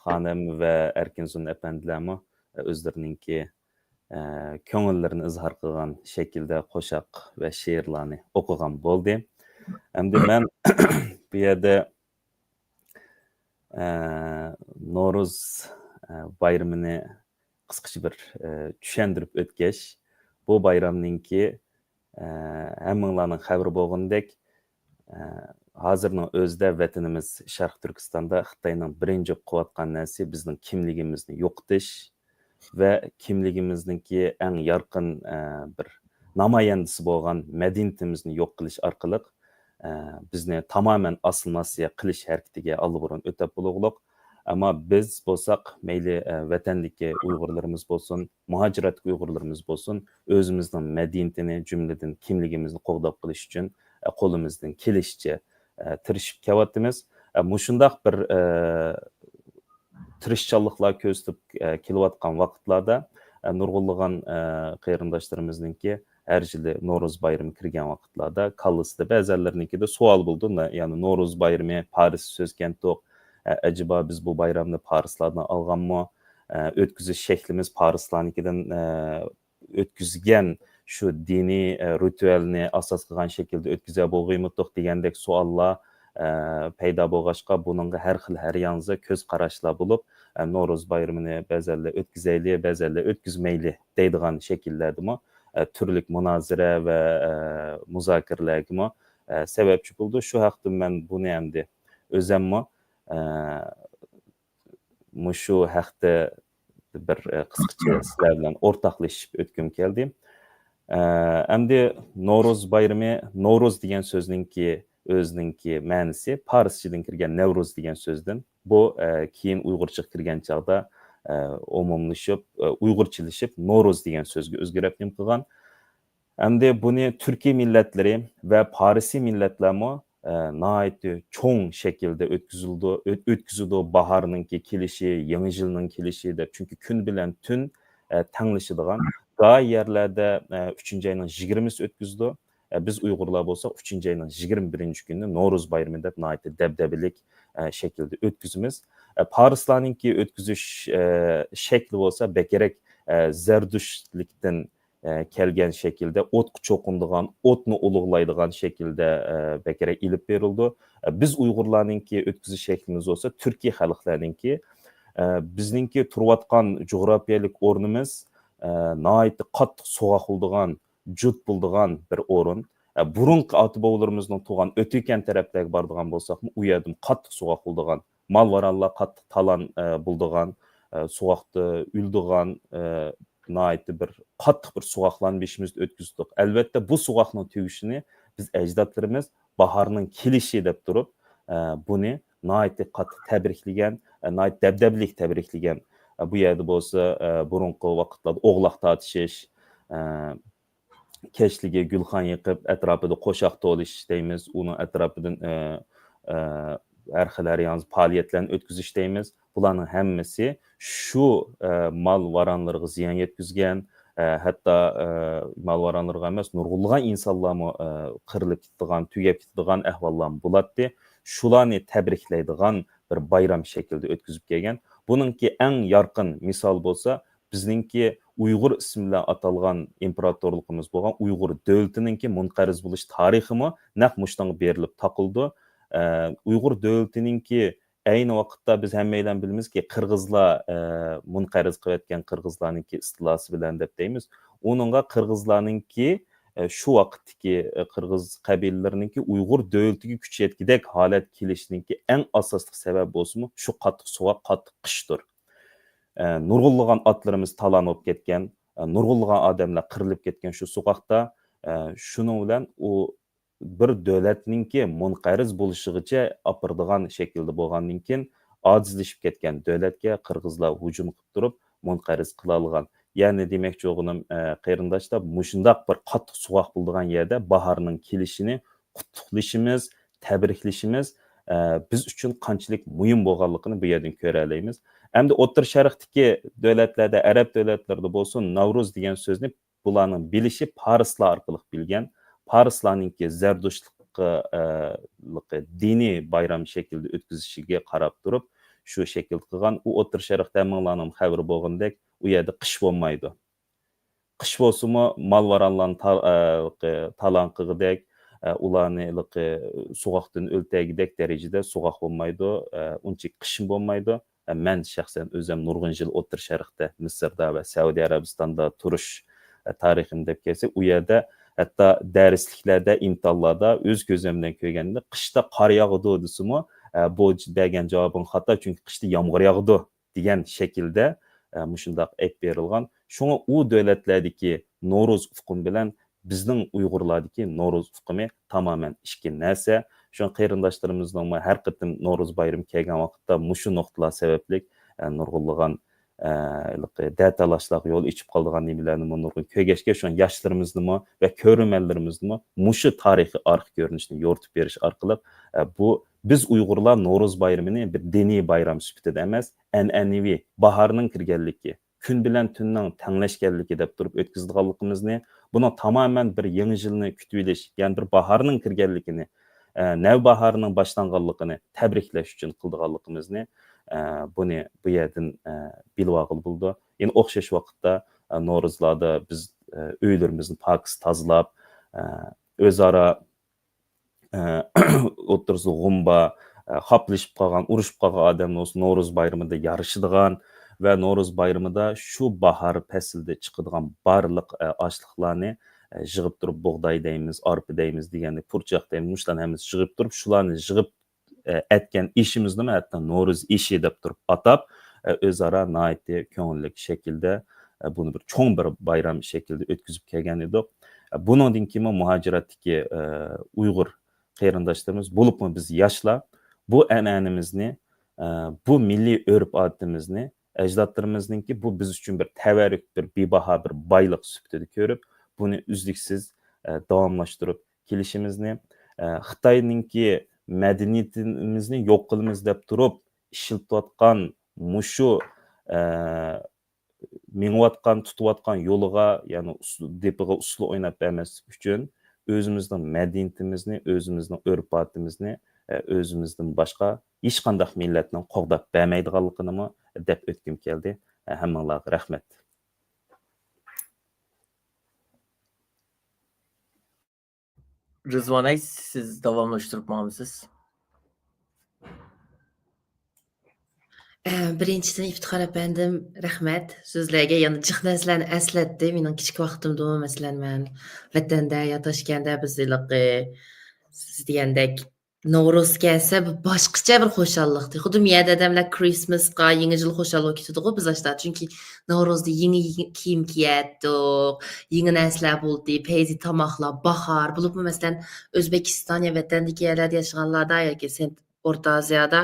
خانىم ۋە ئەركىن زۇن ئەپەندىلەرمۇ، ئە، ئۆزلىرىنىڭكى، ئە، كۆڭۈللىرىنى ئىزھار قىلغان شەكىلدە قوشاق ۋە شېئىرلارنى ئوقۇغان بولدى. ئەمدى مەن بۇ يەردە ئە، نورۇز، ئە، بايرىمىنى قىسقىچە بىر، ئە، چۈشەندۈرۈپ ئۆتكەچ، بۇ بايرامنىڭكى، ئە، ھەممىڭلارنىڭ خەۋىرى بولغىنىدەك، ئە، ھازىرنىڭ ئۆزىدە ۋەتىنىمىز شەرقىي تۈركىستاندا خىتاينىڭ بىرىنچى قىلىۋاتقان نەرسە بىزنىڭ كىملىكىمىزنى يوقىتىش، ۋە كىملىكىمىزنىڭكى ئەڭ يارقىن، ئە، بىر نامايەندىسى بولغان مەدەنىيىتىمىزنى يوق قىلىش ئارقىلىق، ئە، بىزنى تامامەن ئاسسىمىلياتسىيە قىلىش ھەرىكىتىگە ئاللىبۇرۇن ئۆتۈپ بولغۇلۇق. ئەمما بىز بولساق، مەيلى، ئە، ۋەتەندىكى ئۇيغۇرلىرىمىز بولسۇن، مۇھاجىرەتتىكى ئۇيغۇرلىرىمىز بولسۇن، ئۆزىمىزنىڭ مەدەنىيىتىنى، جۈملىدىن كىملىكىمىزنى قوغداپ قېلىش ئۈچۈن، ئە، قولىمىزدىن كېلىشىچە، ئە، تىرىشىپ كېلىۋاتىمىز. ئە، مۇشۇنداق بىر، ئە، تىرىشچانلىقلار كۆرسىتىپ، ئە، كېلىۋاتقان ۋاقىتلاردا، ئە، نۇرغۇنلىغان، ئە، قېرىنداشلىرىمىزنىڭكى ھەر يىلى نورۇز بايرىمى كىرگەن ۋاقىتلاردا كاللىسىدا بەزەنلىرىنىڭكىدە سوئال بولىدۇ، نە-، يەنى نورۇز بايرىمى پارس سۆزكەنتۇق، ئە، ئەجەبا بىز بۇ بايرامنى پارسلاردىن ئالغانمۇ؟ ئە، ئۆتكۈزۈش شەكلىمىز پارسلارنىڭكىدىن، ئە، ئۆتكۈزگەن شۇ دىنىي، ئە، رىتۇئالنى ئاساس قىلغان شەكىلدە ئۆتكۈزە بولغىيمىتۇق دېگەندەك سوئاللار، ئە، پەيدا بولغاچقا، بۇنىڭغا ھەر خىل، ھەر يانزا كۆز قاراشلار بولۇپ، ئە، نورۇز بايرىمىنى بەزەنلەر ئۆتكۈزەيلى، بەزەنلەر ئۆتكۈزمەيلى دەيدىغان شەكىللەردىمۇ، ئە، تۈرلۈك مۇنازىرە ۋە، ئە، مۇزاكىرىلەرگىمۇ، ئە، سەۋەبچى بولىدۇ. شۇ ھەقتە مەن بۇنى ئەمدى ئۆزەممۇ، ئە، مۇشۇ ھەقتە بىر، ئە، قىسقىچە سىلەر بىلەن ئورتاقلىشىپ ئۆتكۈم كەلدى. ئە، ئەمدى نورۇز بايرىمى، نورۇز دېگەن سۆزنىڭكى، ئۆزىنىڭكى مەنىسى پارسچىدىن كىرگەن نەۋرۇز دېگەن سۆزدىن. بۇ، ئە، كېيىن ئۇيغۇرچىغا كىرگەن چاغدا، ئە، ئومۇملىشىپ، ئە، ئۇيغۇرچىلىشىپ نورۇز دېگەن سۆزگە ئۆزگىرىپ نېمە قىلغان. ئەمدى بۇنى تۈركىي مىللەتلىرى ۋە پارسىي مىللەتلەرمۇ، ئە، ناھايىتى چوڭ شەكىلدە ئۆتكۈزۈلىدۇ، ئۆت-، ئۆتكۈزىدۇ باھارنىڭكى كېلىشى، يېڭى يىلنىڭ كېلىشى دەپ. چۈنكى كۈن بىلەن تۈن، ئە، تەڭلىشىدىغان، گاھى يەرلەردە، ئە، ئۈچىنچى ئاينىڭ يىگىرمىسى ئۆتكۈزىدۇ. ئە، بىز ئۇيغۇرلار بولساق ئۈچىنچى ئاينىڭ يىگىرمە بىرىنچى كۈنىنى نورۇز بايرىمى دەپ ناھايىتى دەبدەبىلىك، ئە، شەكىلدە ئۆتكۈزىمىز. ئە، پارسلارنىڭكى ئۆتكۈزۈش، ئە، شەكلى بولسا بەكرەك، ئە، زەردۇشتلىكتىن، ئە، كەلگەن شەكىلدە ئوتقا چوقۇنىدىغان، ئوتنى ئۇلۇغلايدىغان شەكىلدە، ئە، بەكرەك ئېلىپ بېرىلىدۇ. ئە، بىز ئۇيغۇرلارنىڭكى ئۆتكۈزۈش شەكلىمىز بولسا تۈركىي خەلقلەرنىڭكى، ئە، بىزنىڭكى تۇرۇۋاتقان جۇغراپىيەلىك ئورنىمىز، ئە، ناھايىتى قاتتىق سوغۇق بولىدىغان، جۇت بولىدىغان بىر ئورۇن. ئە، بۇرۇنقى ئاتا-بوۋىلىرىمىزنىڭ تۇغان ئۆتۈكەن تەرەپلەرگە بارىدىغان بولساقمۇ، ئۇ يەردىمۇ قاتتىق سوغۇق بولىدىغان، مال-ۋارانلار قاتتىق تالان، ئە، بولىدىغان، ئە، سوغۇقتا ئۆلىدىغان، ئە، ناھايىتى بىر قاتتىق بىر سوغۇقلارنى بېشىمىزدا ئۆتكۈزدۇق. ئەلۋەتتە، بۇ سوغۇقنىڭ تۈگىشىنى بىز ئەجدادلىرىمىز باھارنىڭ كېلىشى دەپ تۇرۇپ، ئە، بۇنى ناھايىتى قاتتىق تەبرىكلىگەن، ئە، ناھايىتى دەبدەبىلىك تەبرىكلىگەن. ئە، بۇ يەردە بولسا، ئە، بۇرۇنقى ۋاقىتلاردا ئوغلاق تارتىشىش، ئە، كەچلىكى گۈلخان يېقىپ، ئەتراپىدا قوشاق توۋلىشىش دەيمىز، ئۇنىڭ ئەتراپىدىن، ئە، ئە، ھەر خىل، ھەر يانزا پائالىيەتلەرنى ئۆتكۈزۈش دەيمىز. بۇلارنىڭ ھەممىسى شۇ، ئە، مال-ۋارانلىرىغا زىيان يەتكۈزگەن، ئە، ھەتتا، ئە، مال-ۋارانلىرىغا ئەمەس، نۇرغۇنلىغان ئىنسانلارمۇ، ئە، قىرىلىپ كېتىدىغان، تۈگەپ كېتىدىغان ئەھۋاللارمۇ بولاتتى. شۇلارنى تەبرىكلەيدىغان بىر بايرام شەكلىدە ئۆتكۈزۈپ كەلگەن. بۇنىڭكى ئەڭ يارقىن مىسالى بولسا، بىزنىڭكى ئۇيغۇر ئىسمى بىلەن ئاتالغان ئىمپېراتورلۇقىمىز بولغان ئۇيغۇر دۆلىتىنىڭكى مۇنقەرز بولۇش تارىخىمۇ نەق مۇشۇنىڭغا بېرىلىپ تاقىلىدۇ. ئە، ئۇيغۇر دۆلىتىنىڭكى ئەينى ۋاقىتتا بىز ھەممەيلەن بىلىمىزكى، قىرغىزلار، ئە، مۇنقەرز قىلىۋەتكەن قىرغىزلارنىڭكى ئىستىلاسى بىلەن دەپ دەيمىز. ئۇنىڭغا قىرغىزلارنىڭكى، ئە، شۇ ۋاقىتتىكى، ئە، قىرغىز قەبىلىلىرىنىڭكى ئۇيغۇر دۆلىتىگە كۈچ يەتكۈدەك ھالەت كېلىشىنىڭكى ئەڭ ئاساسلىق سەۋەب بولسىمۇ شۇ قاتتىق سوغۇق، قاتتىق قىشتۇر. ئە، نۇرغۇنلىغان ئاتلىرىمىز تالان بولۇپ كەتكەن، ئە، نۇرغۇنلىغان ئادەملەر قىرىلىپ كەتكەن شۇ سوغۇقتا. ئە، شۇنىڭ بىلەن ئۇ بىر دۆلەتنىڭكى مۇنقەرز بولۇشىغىچە ئاپىرىدىغان شەكىلدە بولغاندىن كېيىن، ئاجىزلىشىپ كەتكەن دۆلەتكە قىرغىزلار ھۇجۇم قىلىپ تۇرۇپ، مۇنقەرز قىلالىغان. يەنى دېمەكچى بولغىنىم، ئە، قېرىنداشلار، مۇشۇنداق بىر قاتتىق سوغۇق بولىدىغان يەردە باھارنىڭ كېلىشىنى قۇتلۇقلىشىمىز، تەبرىكلىشىمىز، ئە، بىز ئۈچۈن قانچىلىك مۇھىم بولغانلىقىنى بۇ يەردىن كۆرەلەيمىز. ئەمدى ئوتتۇرا شەرقتىكى دۆلەتلەردە، ئەرەب دۆلەتلىرىدە بولسۇن، ناۋرۇز دېگەن سۆزنى بۇلارنىڭ بىلىشى پارسلار ئارقىلىق بىلگەن. پارسلارنىڭكى زەردۇشتلۇققا، ئە، دىنىي بايرام شەكلىدە ئۆتكۈزۈشىگە قاراپ تۇرۇپ، شۇ شەكىلدە قىلغان. ئۇ ئوتتۇرا شەرقتە ھەممىڭلارنىڭ خەۋىرى بولغىنىدەك، ئۇ يەردە قىش بولمايدۇ. قىش بولسىمۇ، مال-ۋارانلارنى تا-، ئە، تالان قىلغۇدەك، ئە، ئۇلارنى ھېلىقى سوغۇقتىن ئۆلتۈرگۈدەك دەرىجىدە سوغۇق بولمايدۇ، ئە، ئۇنچە قىشمۇ بولمايدۇ. ئە، مەن شەخسەن ئۆزۈم نۇرغۇن يىل ئوتتۇرا شەرقتە، مىسىردا ۋە سەئۇدى ئەرەبىستاندا تۇرۇش، ئە، تارىخىم دەپ كەلسە، ئۇ يەردە ھەتتا دەرسلىكلەردە، ئىمتىھانلاردا ئۆز كۆزۈم بىلەن كۆرگەندە، قىشتا قار ياغىدۇ دېسىمۇ، ئە، بۇ بەرگەن جاۋابىڭ خاتا، چۈنكى قىشتا يامغۇر ياغىدۇ دېگەن شەكىلدە، ئە، مۇشۇنداق ئېيتىپ بېرىلغان. شۇڭا ئۇ دۆلەتلەردىكى نورۇز ئۇقۇمى بىلەن بىزنىڭ ئۇيغۇرلاردىكى نورۇز ئۇقۇمى تامامەن ئىككى نەرسە. شۇڭا قېرىنداشلىرىمىزنىڭمۇ ھەر قېتىم نورۇز بايرىمى كەلگەن ۋاقىتتا مۇشۇ نۇقتىلار سەۋەبلىك، ئە، نۇرغۇنلىغان، ئە، ھېلىقى دەتالاشلارغا يول ئېچىپ قالىدىغان نېمىلەرنىمۇ نۇرغۇن كۆرگەچكە، شۇڭا ياشلىرىمىزنىمۇ ۋە كۆرۈرمەنلىرىمىزنىمۇ مۇشۇ تارىخىي ئارقا كۆرۈنۈشنى يورۇتۇپ بېرىش ئارقىلىق، ئە، بۇ بىز ئۇيغۇرلار نورۇز بايرىمىنى بىر دىنىي بايرام سۈپىتىدە ئەمەس، ئەنئەنىۋى باھارنىڭ كىرگەنلىكى، كۈن بىلەن تۈننىڭ تەڭلەشكەنلىكى دەپ تۇرۇپ ئۆتكۈزىدىغانلىقىمىزنى، بۇنىڭ تامامەن بىر يېڭى يىلنى كۈتۈۋېلىش، يەنى بىر باھارنىڭ كىرگەنلىكىنى، ئە، نەۋباھارنىڭ باشلانغانلىقىنى تەبرىكلەش ئۈچۈن قىلىدىغانلىقىمىزنى، ئە، بۇنى بۇ يەردىن، ئە، بىلىۋالغىلى بولىدۇ. يەنە ئوخشاش ۋاقىتتا، ئە، نورۇزلاردا بىز، ئە، ئۆيلىرىمىزنى پاكىز تازىلاپ، ئە، ئۆزئارا، ئە، ئوتتۇرىسىدا غۇم بار، ئە، خاپىلىشىپ قالغان، ئۇرۇشۇپ قالغان ئادەملەر بولسا نورۇز بايرىمىدا يارىشىدىغان ۋە نورۇز بايرىمىدا شۇ باھار پەسلىدە چىقىدىغان بارلىق، ئە، ئاشلىقلارنى، ئە، يىغىپ تۇرۇپ بۇغداي دەيمىز، ئارپا دەيمىز دېگەندەك، پۇرچاق دەيمىز، مۇشۇلارنى ھەممىسى يىغىپ تۇرۇپ، شۇلارنى يىغىپ ئە، ئەتكەن ئېشىمىزنىمۇ ھەتتا نورۇز ئېشى دەپ تۇرۇپ ئاتاپ، ئە، ئۆزئارا ناھايىتى كۆڭۈللۈك شەكىلدە، ئە، بۇنى بىر چوڭ بىر بايرام شەكلىدە ئۆتكۈزۈپ كەلگەن ئىدۇق. ئە، بۇنىڭدىن كېيىنمۇ مۇھاجىرەتتىكى، ئە، ئۇيغۇر قېرىنداشلىرىمىز، بولۇپمۇ بىز ياشلار بۇ ئەنئەنىمىزنى، ئە، بۇ مىللىي ئۆرپ-ئادىتىمىزنى ئەجدادلىرىمىزنىڭكى بۇ بىز ئۈچۈن بىر تەۋەررۈك، بىر بىباھا بىر بايلىق سۈپىتىدە كۆرۈپ، بۇنى ئۈزلۈكسىز، ئە، داۋاملاشتۇرۇپ كېلىشىمىزنى، ئە، خىتاينىڭكى مەدەنىيىتىمىزنى يوق قىلىمىز دەپ تۇرۇپ ئىشلىتىۋاتقان مۇشۇ، ئە، مېڭىۋاتقان، تۇتۇۋاتقان يولىغا، يەنى ئۇس-، دېپىغا ئۇسسۇل ئويناپ بەرمەسلىك ئۈچۈن، ئۆزىمىزنىڭ مەدەنىيىتىمىزنى، ئۆزىمىزنىڭ ئۆرپ-ئادىتىمىزنى، ئە، ئۆزىمىزدىن باشقا ھېچقانداق مىللەتنىڭ قوغداپ بەرمەيدىغانلىقىنىمۇ دەپ ئۆتكۈم كەلدى. ئە، ھەممىڭلارغا رەھمەت. رىزۋان ئەي، سىز داۋاملاشتۇرۇپ ماڭامسىز؟ ئە، بىرىنچىدىن، ئىفتىخار ئەپەندىم، رەھمەت. سۆزلەرگە يەنە جىق نەرسىلەرنى ئەسلەتتى. مېنىڭ كىچىك ۋاقتىمدىمۇ، مەسىلەن، مەن ۋەتەندە يا تاشكەندە بىز ھېلىقى سىز دېگەندەك نورۇز كەلسە، بىر باشقىچە بىر خۇشاللىقتى. خۇددى مۇ يەردە ئادەملەر كىرىسمىسقا، يېڭى يىل خۇشال بولۇپ كېتىدىغۇ، بىز ئاشتا. چۈنكى نورۇزدا يېڭى، يېڭى كىيىم كىيەتتۇق، يېڭى نەرسىلەر بولدى، پەيزى تاماقلار، باھار. بولۇپمۇ، مەسىلەن، ئۆزبېكىستان يا ۋەتەندىكى يەرلەردە ياشىغانلاردا ياكى سەن-، ئورتا ئازىيادا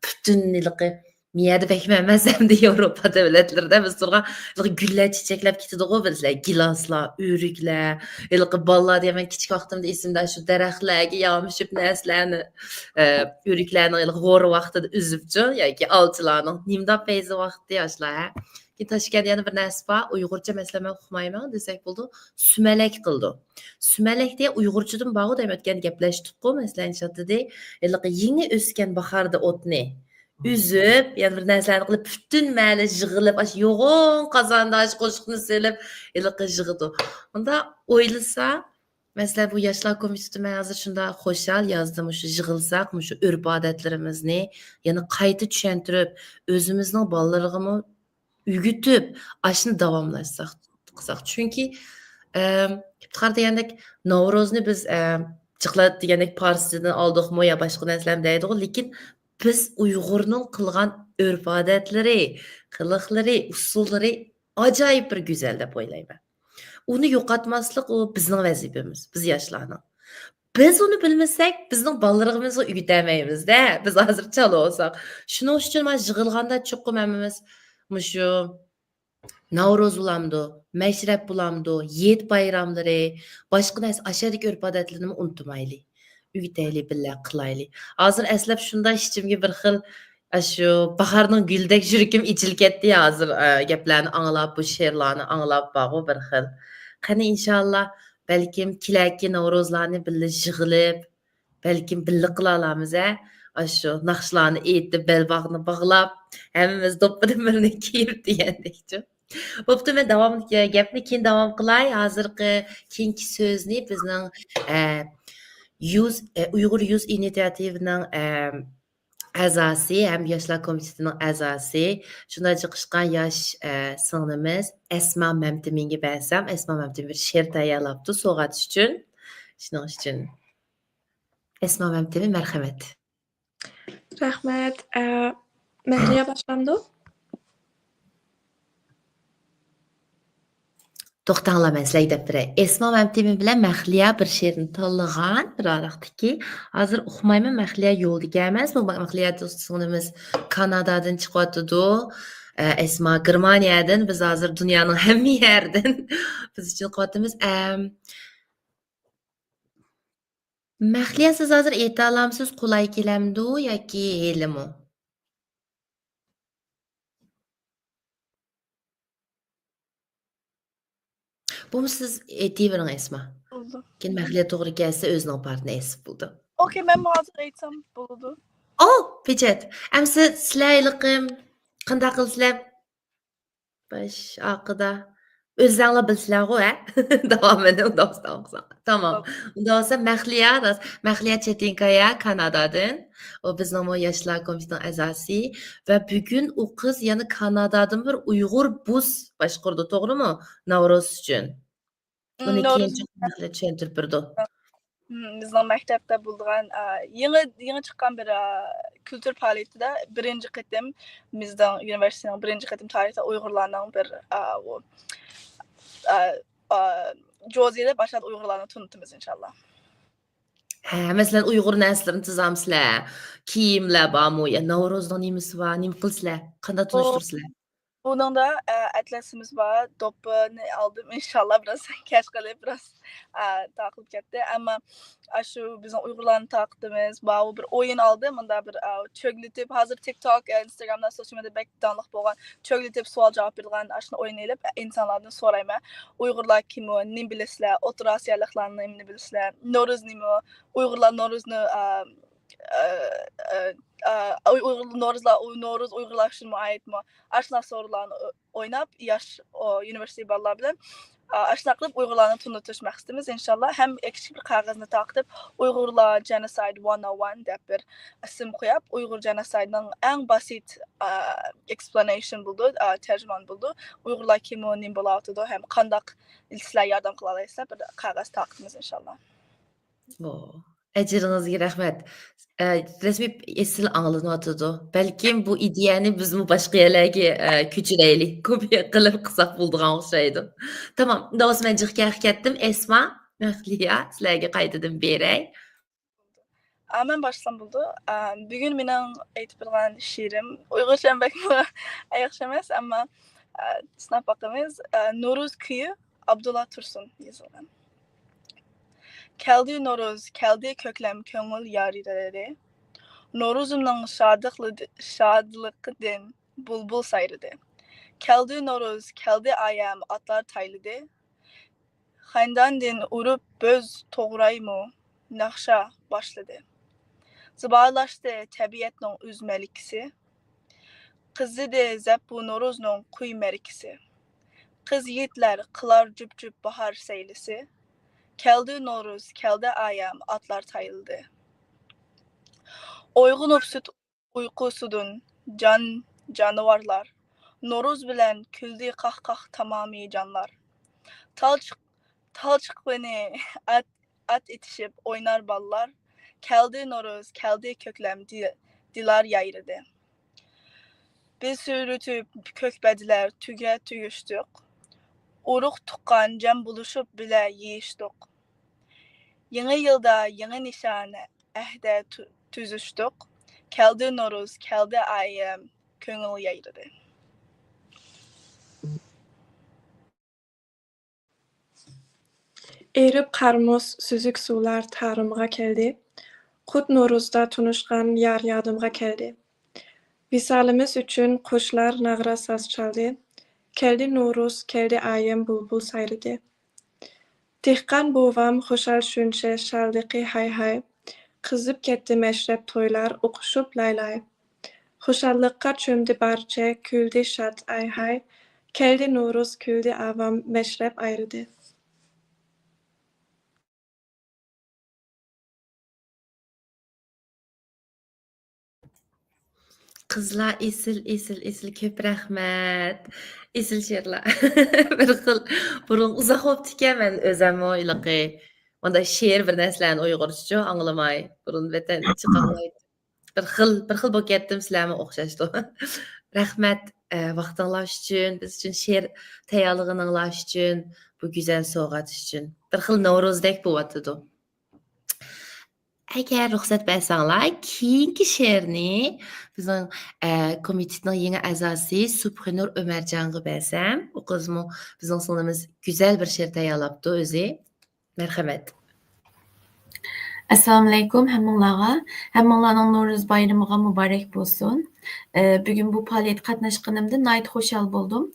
پۈتۈن ھېلىقى مۇ يەردە بەكمۇ ئەمەس، ئەمدى ياۋروپا دۆلەتلىرىدە بىز تۇرغان ھېلىقى گۈللەر چېچەكلەپ كېتىدىغۇ، بىلىسىلەر، گىلاسلار، ئۆرۈكلەر، ھېلىقى بالىلار دېگەن، مەن كىچىك ۋاقتىمدا ئېسىمدە شۇ دەرەخلەرگە يامىشىپ نەرسىلەرنى، ئە، ئۆرۈكلەرنىڭ ھېلىقى غورا ۋاقتىدا ئۈزۈپچۇ ياكى ئالچىلارنىڭ نېمىدا پەيزى ۋاقتى ئاشۇلار، ھە؟ كېيىن تاشكەندتە يەنە بىر نەرسە بار، ئۇيغۇرچە مەسىلەن مەن ئۇقمايمەن دېسەك بولىدۇ، سۈمەلەك قىلىدۇ. سۈمەلەك دېگەن ئۇيغۇرچىدىن بارغۇ دەيمەن، ئۆتكەندە گەپلەشتۇققۇ، مەسىلەن، شات دېدى، ھېلىقى يېڭى ئۆسكەن باھاردا ئوتنى ئۈزۈپ، يەنە بىر نەرسىلەرنى قىلىپ، پۈتۈن مەھەللە يىغىلىپ، ئاشۇ يوغان قازاندا ئاشۇ قوشۇقنى سېلىپ، ھېلىقى يىغىدۇ. ئۇنداق ئويلىسا، مەسىلەن، بۇ ياشلار كومىتېتى، مەن ھازىر شۇنداق خۇشال، يازدا مۇشۇ يىغىلساق، مۇشۇ ئۆرپ-ئادەتلىرىمىزنى يەنە قايتا چۈشەندۈرۈپ، ئۆزىمىزنىڭ بالىلىرىغىمۇ ئۆگىتىپ، ئاشۇنى داۋاملاشساق، قىلساق. چۈنكى، ئەم، ئىپتىخار دېگەندەك، ناۋرۇزنى بىز، ئەم، جىقلات دېگەندەك پارسىدىن ئالدۇقمۇ يا باشقا نەرسىلەرمۇ دەيدىغۇ، لېكىن بىز ئۇيغۇرنىڭ قىلغان ئۆرپ-ئادەتلىرى، قىلىقلىرى، ئۇسسۇللىرى ئاجايىپ بىر گۈزەل دەپ ئويلايمەن. ئۇنى يوقاتماسلىق، ئۇ بىزنىڭ ۋەزىپىمىز، بىز ياشلارنىڭ. بىز ئۇنى بىلمىسەك، بىزنىڭ بالىلىرىمىزغا ئۆگىتەلمەيمىز-دە، بىز ھازىر چالا بولساق. شۇنىڭ ئۈچۈن مانا يىغىلغاندا چوقۇم ھەممىمىز مۇشۇ ناۋرۇز بولامدۇ، مەشرەپ بولامدۇ، ھېيت بايراملىرى، باشقا نەرسە، ئاشۇ يەردىكى ئۆرپ-ئادەتلىرىنىمۇ ئۇنتۇمايلى. ئۆگىتەيلى، بىللە قىلايلى. ھازىر ئەسلەپ شۇنداق ئىچىمگە بىر خىل، ئاشۇ باھارنىڭ گۈلىدەك يۈرىكىم ئېچىلىپ كەتتى ھازىر، ئە، گەپلەرنى ئاڭلاپ، بۇ شېئىرلارنى ئاڭلاپ بارغۇ بىر خىل. قېنى، ئىنشاللا، بەلكىم كېلەركى ناۋرۇزلارنى بىللە يىغىلىپ، بەلكىم بىللە قىلالامىز، ھە؟ ئاشۇ ناخشىلارنى ئېيتىپ، بەلباغنى باغلاپ، ھەممىمىز دوپپىدىن بىرنى كىيىپ دېگەندەكچۇ. بوپتۇ، مەن داۋاملىق گەپنى كېيىن داۋام قىلاي. ھازىرقى كېيىنكى سۆزنى بىزنىڭ، ئە، يۇز-، ئە، ئۇيغۇر يۇز ئىنىتىياتىۋىنىڭ، ئە، ئەزاسى ھەم ياشلار كومىتېتىنىڭ ئەزاسى، شۇنداق جىقىشقان ياش، ئە، سىڭلىمىز ئەسما مەمتىمىنگە بەرسەم، ئەسما مەمتىمىن بىر شېئىر تەييارلاپتۇ سوۋغات ئۈچۈن. شۇنىڭ ئۈچۈن. ئەسما مەمتىمىن، مەرھەمەت. رەھمەت. ئە، مەھلىيا باشلامدۇ؟ توختاڭلار، مەن سىلەرگە دەپ بېرەي. ئەسما مەمتىمىن بىلەن مەھلىيا بىر شېئىرنى تاللىغان بىر ئارىلىقتىكى. ھازىر ئۇقمايمەن، مەھلىيا يولدىكەن ئەمەس. بۇ مەھلىيا دوست سىڭلىمىز كانادادىن چىقىۋاتىدۇ. ئە، ئەسما گېرمانىيەدىن. بىز ھازىر دۇنيانىڭ ھەممە يەردىن بىز ئۈچۈن قىلىۋاتىمىز. ئەم، مەھلىيا، سىز ھازىر ئېيتالامسىز، قولاي كېلەمدۇ ياكى ھېلىمۇ؟ بۇمۇ سىز ئېيتىۋېرىڭ، ئەسما. بولىدۇ. كېيىن مەھلىيا توغرا كەلسە، ئۆزىنىڭ پارتىنى ئېيتسا بولىدۇ. ئوكەي، مەنمۇ ھازىر ئېيتسام بولىدۇ. ئو، پېچەت. ئەمسە سىلەر ھېلىقى قانداق قىلىسىلەر؟ باش ئارقىدا. ئۆزلەڭلار بىلسىلەرغۇ، ھە؟ داۋامىنى ئۇنداق بولسا ئوقۇساڭ. تامام. ئۇنداق بولسا مەخلىيا، راست. مەخلىيا چېتىنكايا كانادادىن. ئۇ بىزنىڭمۇ ياشلار كومىتېتىنىڭ ئەزاسى. ۋە بۈگۈن ئۇ قىز يەنە كانادادىن بىر ئۇيغۇر بۇس باشقۇرىدۇ، توغرىمۇ؟ ناۋروز ئۈچۈن. بۇنى نورۇز كېيىن چوقۇم مەخلىيا چۈشەندۈرۈپ بېرىدۇ. مم، بىزنىڭ مەكتەپتە بولىدىغان، ئا، يېڭى، يېڭى چىققان بىر، ئا، كۈلتۈر پائالىيىتىدە بىرىنچى قېتىم بىزنىڭ ئۇنىۋېرسىتېتنىڭ بىرىنچى قېتىم تارىختا ئۇيغۇرلارنىڭ بىر، ئا، ئۇ، ئا، ئا، جوزىدا باشلاپ ئۇيغۇرلارنى تونۇتىمىز، ئىنشاللا. ھە، مەسىلەن، ئۇيغۇر نەرسىلىرىنى تىزامسىلەر؟ كىيىملەر بارمۇ؟ يا ناۋرۇزنىڭ نېمىسى بار؟ نېمە قىلىسىلەر؟ قانداق بۇ تونۇشتۇرىسىلەر؟ بۇنىڭدا، ئە، ئەتلەسىمىز بار، دوپپىنى ئالدىم، ئىنشاللا بىراز كەچ قىلىپ، بىراز، ئە، تاقىلىپ كەتتى. ئەمما ئاشۇ بىزنىڭ ئۇيغۇرلارنى تارقىتىمىز، ماۋۇ بىر ئويۇن ئالدى، مۇندا بىر، ئە، چۆگلىتىپ، ھازىر تىك توك، ئىنستاگرامدا، سوشيال مېدىيادا بەك داڭلىق بولغان چۆگلىتىپ سوئال جاۋاب بېرىدىغان ئاشۇنداق ئويۇن ئېلىپ، ئىنسانلاردىن سورايمەن، ئۇيغۇرلار كىم، نېمە بىلىسىلەر، ئوتتۇرا ئاسىيالىقلارنى نېمىنى بىلىسىلەر، نورۇز نېمە، ئۇيغۇرلار نورۇزنى، ئە، ئە، ئە، ئۇيغۇر نورۇزلار، ئۇ نورۇز ئۇيغۇرلار ئۈچۈنمۇ ئايتمۇ؟ ئاشۇنداق سورۇنلارنى ئو-، ئويناپ، ياش، ئۇ، ئۇنىۋېرسىتېت بالىلار بىلەن، ئا، ئاشۇنداق قىلىپ ئۇيغۇرلارنى تونۇتۇش مەقسىتىمىز، ئىنشاللا. ھەم كىچىك بىر قەغەزنى تارقىتىپ، «ئۇيغۇرلار جېنوسايد ۋان ئو ۋان» دەپ بىر ئىسىم قويۇپ، ئۇيغۇر جېنوسايدنىڭ ئەڭ باسىت، ئا، ئېكسپلانېيشن بولىدۇ، ئا، تەرجىمانى بولىدۇ. ئۇيغۇرلار كىمۇ، نېمە بولۇۋاتىدۇ ھەم قانداق سىلەر ياردەم قىلالايسىلەر، بىر قەغەز تارقىتىمىز، ئىنشاللا. ئو، ئەجرىڭىزگە رەھمەت. ئە، رەسمىي ئېسىل ئاڭلىنىۋاتىدۇ. بەلكىم بۇ ئىدىيەنى بىزمۇ باشقا يەرلەرگە، ئە، كۆچۈرەيلى. كوپىيە قىلىپ قىلساق بولىدىغان ئوخشايدۇ. تامام. ئۇنداق بولسا مەن جىق كەخ كەتتىم. ئەسما، مەخلىيا، سىلەرگە قايتىدىن بېرەي. ئا، مەن باشلىسام بولىدۇ. ئا، بۈگۈن مېنىڭ ئېيتىپ بېرىدىغان شېئىرىم، ئۇيغۇرچە بەكمۇ ياخشى ئەمەس، ئەمما، ئا، سىناپ باقىمىز. ئا، نورۇز كۈيى، ئابدۇللا تۇرسۇن يېزىلغان. كەلدى نورۇز، كەلدى كۆكلەم كۆڭۈل يارلىرى. نورۇزۇمنىڭ شادلىقلىدى-، شادلىقىدىن بۇلبۇل سايرىدى. كەلدى نورۇز، كەلدى ئايەم، ئاتلار تايلىدى. خەنداندىن ئۇرۇپ بۆز توغرايمۇ، ناخشا باشلىدى. زىبالاشتى تەبىئەتنىڭ ئۈز مەلىكىسى. قىزىدى زەپپۇ نورۇزنىڭ قۇي مەرىكىسى. قىز يىگىتلەر قىلار جۈپ-جۈپ باھار سەيلىسى. كەلدى نورۇز، كەلدى ئايەم، ئاتلار تايلىدى. ئويغىنىپ سۈت ئۇيقۇسىدىن جان، جانىۋارلار. نورۇز بىلەن كۈلدى قاھ-قاھ تامامى جانلار. تال چىق-، تال چىققىنى ئات، ئات ئېتىشىپ ئوينار بالىلار. كەلدى نورۇز، كەلدى كۆكلەم دى-، دىلار يايرىدى. بىز سۈرۈتۈپ كۆك بەدىلەر تۈگە تۈگۈشتۇق. ئۇرۇق تۇغقان جەم بولۇشۇپ بىلە يېيىشتۇق. يېڭى يىلدا يېڭى نىشان ئەھدە تۈ-، تۈزۈشتۇق. كەلدى نورۇز، كەلدى ئايەم، كۆڭۈل يايرىدى. ئېرىپ قار-مۇز، سۈزۈك سۇلار تارىمغا كەلدى. قۇت نورۇزدا تونۇشقان يار يادىمغا كەلدى. ۋىسالىمىز ئۈچۈن قۇشلار ناغرا ساز چالدى. كەلدى نورۇز، كەلدى ئايەم، بۇلبۇل سايرىدى. دېھقان بوۋام خۇشال شۇنچە شادلىقى ھاي-ھاي. قىزىپ كەتتى مەشرەپ تويلار ئوقۇشۇپ لاي-لاي. خۇشاللىققا چۆمدى بارچە، كۈلدى شاد ئاي-ھاي. كەلدى نورۇز، كۈلدى ئاۋام، مەشرەپ ئايرىدى. قىزلار ئېسىل، ئېسىل، ئېسىل، كۆپ رەھمەت. ئېسىل شېئىرلار. بىر خىل بۇرۇن ئۇزاق بوپتىكەن، مەن ئۆزەممۇ ھېلىقى مۇنداق شېئىر بىر نەرسىلەرنى ئۇيغۇرچىچۇ ئاڭلىماي. بۇرۇن ۋەتەندە چىقالمايتتىم. بىر خىل، بىر خىل بولۇپ كەتتىم، سىلەرمۇ ئوخشاشتۇ. رەھمەت، ئە، ۋاقتىڭلار ئۈچۈن، بىز ئۈچۈن شېئىر تەييارلىغىنىڭلار ئۈچۈن، بۇ گۈزەل سوۋغات ئۈچۈن. بىر خىل نورۇزدەك بولۇۋاتىدۇ. ئەگەر رۇخسەت بەرسەڭلار، كېيىنكى شېئىرنى بىزنىڭ، ئە، كومىتېتنىڭ يېڭى ئەزاسى سۇبھىنۇر ئۆمەرجانغا بەرسەم، ئۇ قىزمۇ بىزنىڭ سىڭلىمىز گۈزەل بىر شېئىر تەييارلاپتۇ ئۆزى. مەرھەمەت. ئەسسالامۇئەلەيكۇم ھەممىڭلارغا. ھەممىڭلارنىڭ نورۇز بايرىمىغا مۇبارەك بولسۇن. ئە، بۈگۈن بۇ پائالىيەتكە قاتناشقىنىمدىن ناھايىتى خۇشال بولدۇم.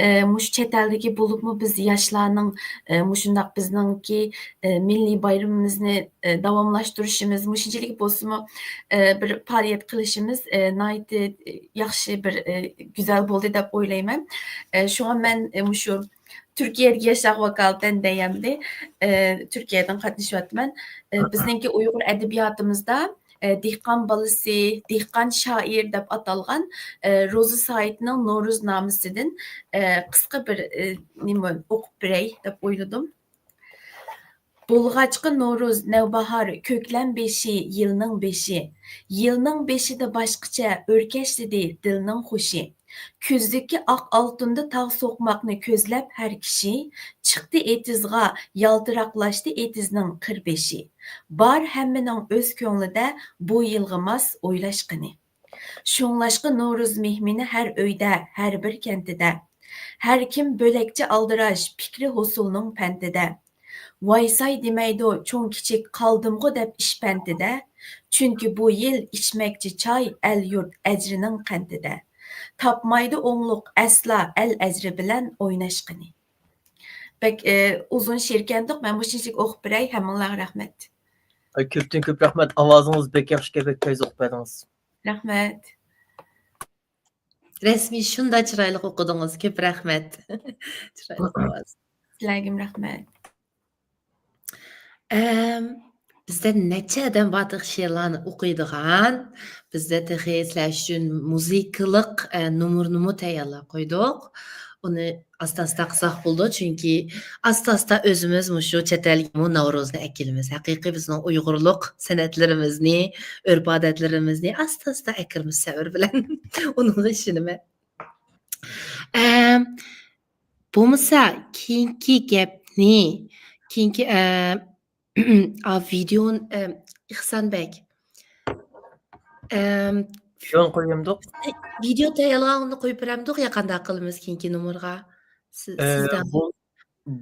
ئە، مۇشۇ چەت ئەلدىكى بولۇپمۇ بىز ياشلارنىڭ، ئە، مۇشۇنداق بىزنىڭكى، ئە، مىللىي بايرىمىمىزنى، ئە، داۋاملاشتۇرۇشىمىز، مۇشۇنچىلىك بولسىمۇ، ئە، بىر پائالىيەت قىلىشىمىز، ئە، ناھايىتى ياخشى بىر، ئە، گۈزەل بولدى دەپ ئويلايمەن. ئە، شۇڭا مەن، ئە، مۇشۇ تۈركىيەدىكى ياشلارغا ۋاكالىتەن دەيەمدى. ئە، تۈركىيەدىن قاتنىشىۋاتىمەن. ئە، بىزنىڭكى ئۇيغۇر ئەدەبىياتىمىزدا، ئە، دېھقان بالىسى، دېھقان شائىر دەپ ئاتالغان، ئە، روزى سايىتنىڭ نورۇزنامىسىدىن، ئە، قىسقا بىر، ئە، نېمە، ئوقۇپ بېرەي دەپ ئويلىدىم. بولغاچقا نورۇز، نەۋباھار، كۆكلەم بېشى، يىلنىڭ بېشى. يىلنىڭ بېشىدا باشقىچە ئۆركەشلىدى دىلنىڭ خۇشى. كۈزدىكى ئاق ئالتۇندا تاغ سوقماقنى كۆزلەپ ھەر كىشى، چىقتى ئېتىزغا، يالتىراقلاشتى ئېتىزنىڭ قىر بېشى. بار ھەممىنىڭ ئۆز كۆڭلىدە بۇ يىلغا ماس ئويلاشقىنى. شۇڭلاشقا نورۇز مېھمىنى ھەر ئۆيدە، ھەر بىر كەنتىدە. ھەر كىم بۆلەكچە ئالدىراش، پىكرى ھوسۇلنىڭ پەنتىدە. ۋاي-ساي دېمەيدۇ چوڭ-كىچىك، قالدىمغۇ دەپ ئىش پەنتىدە. چۈنكى بۇ يىل ئىچمەكچى چاي ئەل-يۇرت ئەجرىنىڭ قەنتىدە. تاپمايدۇ ئوڭلۇق ئەسلا ئەل ئەجرى بىلەن ئويناشقىنى. بەك، ئى، ئۇزۇن شېئىركەندۇق، مەن مۇشۇنچىلىك ئوقۇپ بېرەي، ھەممىڭلارغا رەھمەت. ئاي، كۆپتىن كۆپ رەھمەت، ئاۋازىڭىز بەك ياخشىكەن، بەك پەيز ئوقۇپ بەردىڭىز. رەھمەت. رەسمىي شۇنداق چىرايلىق ئوقۇدىڭىز، كۆپ رەھمەت. چىرايلىق ئاۋاز. سىلەرگىمۇ رەھمەت. ئەم، بىزدە نەچچە ئادەم بار تېخى شېئىرلارنى ئوقۇيدىغان. بىزدە تېخى سىلەر ئۈچۈن مۇزىكىلىق، ئە، نومۇرنىمۇ تەييارلاپ قويدۇق. ئۇنى ئاستا-ئاستا قىلساق بولىدۇ، چۈنكى ئاستا-ئاستا ئۆزىمىز مۇشۇ چەت ئەلگىمۇ ناۋرۇزنى ئەكېلىمىز. ھەقىقىي بىزنىڭ ئۇيغۇرلۇق سەنئەتلىرىمىزنى، ئۆرپ-ئادەتلىرىمىزنى ئاستا-ئاستا ئەكىرىمىز سەۋر بىلەن. ئۇنىڭغا ئىشىنىمەن. ئەم، بولمىسا كېيىنكى گەپنى، كېيىنكى، ئە، ئا، ۋىدېئونى، ئە، ئىخسانبەك، ئەم، ۋىدېئونى قويۇۋەمدۇق؟ ۋىدېئو تەييارلىغاندا قويۇپ بېرەمدۇق يا قانداق قىلىمىز كېيىنكى نومۇرغا؟ سىز، ئە، سىزدە. بول-،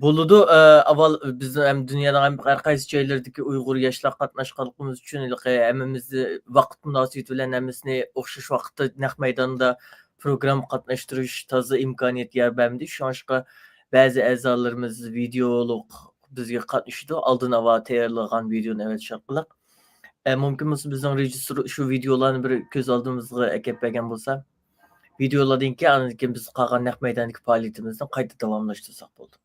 بولىدۇ. ئە، ئاۋۋال بىزنىڭ ھەم دۇنيانىڭ ھەم ھەر قايسى جايلىرىدىكى ئۇيغۇر ياشلار قاتناشقانلىقىمىز ئۈچۈن ھېلىقى ھەممىمىزنى ۋاقىت مۇناسىۋىتى بىلەن ھەممىسىنى ئوخشاش ۋاقىتتا نەق مەيداندا پروگرامما قاتناشتۇرۇش تازا ئىمكانىيەت يار بەرمىدى. شۇڭلاشقا بەزى ئەزالىرىمىز ۋىدېئولۇق بىزگە قاتنىشىدۇ. ئالدىن ئاۋا تەييارلىغان ۋىدېئونى ئەۋەتىش ئارقىلىق. ئە، مۇمكىن بولسا بىزنىڭ رېژىسسور شۇ ۋىدېئولارنى بىر كۆز ئالدىمىزغا ئەكەپ بەرگەن بولسا، ۋىدېئولاردىن كېيىن، ئاندىن كېيىن بىز قالغان نەق مەيداندىكى پائالىيىتىمىزنى قايتا داۋاملاشتۇرساق بولىدۇ.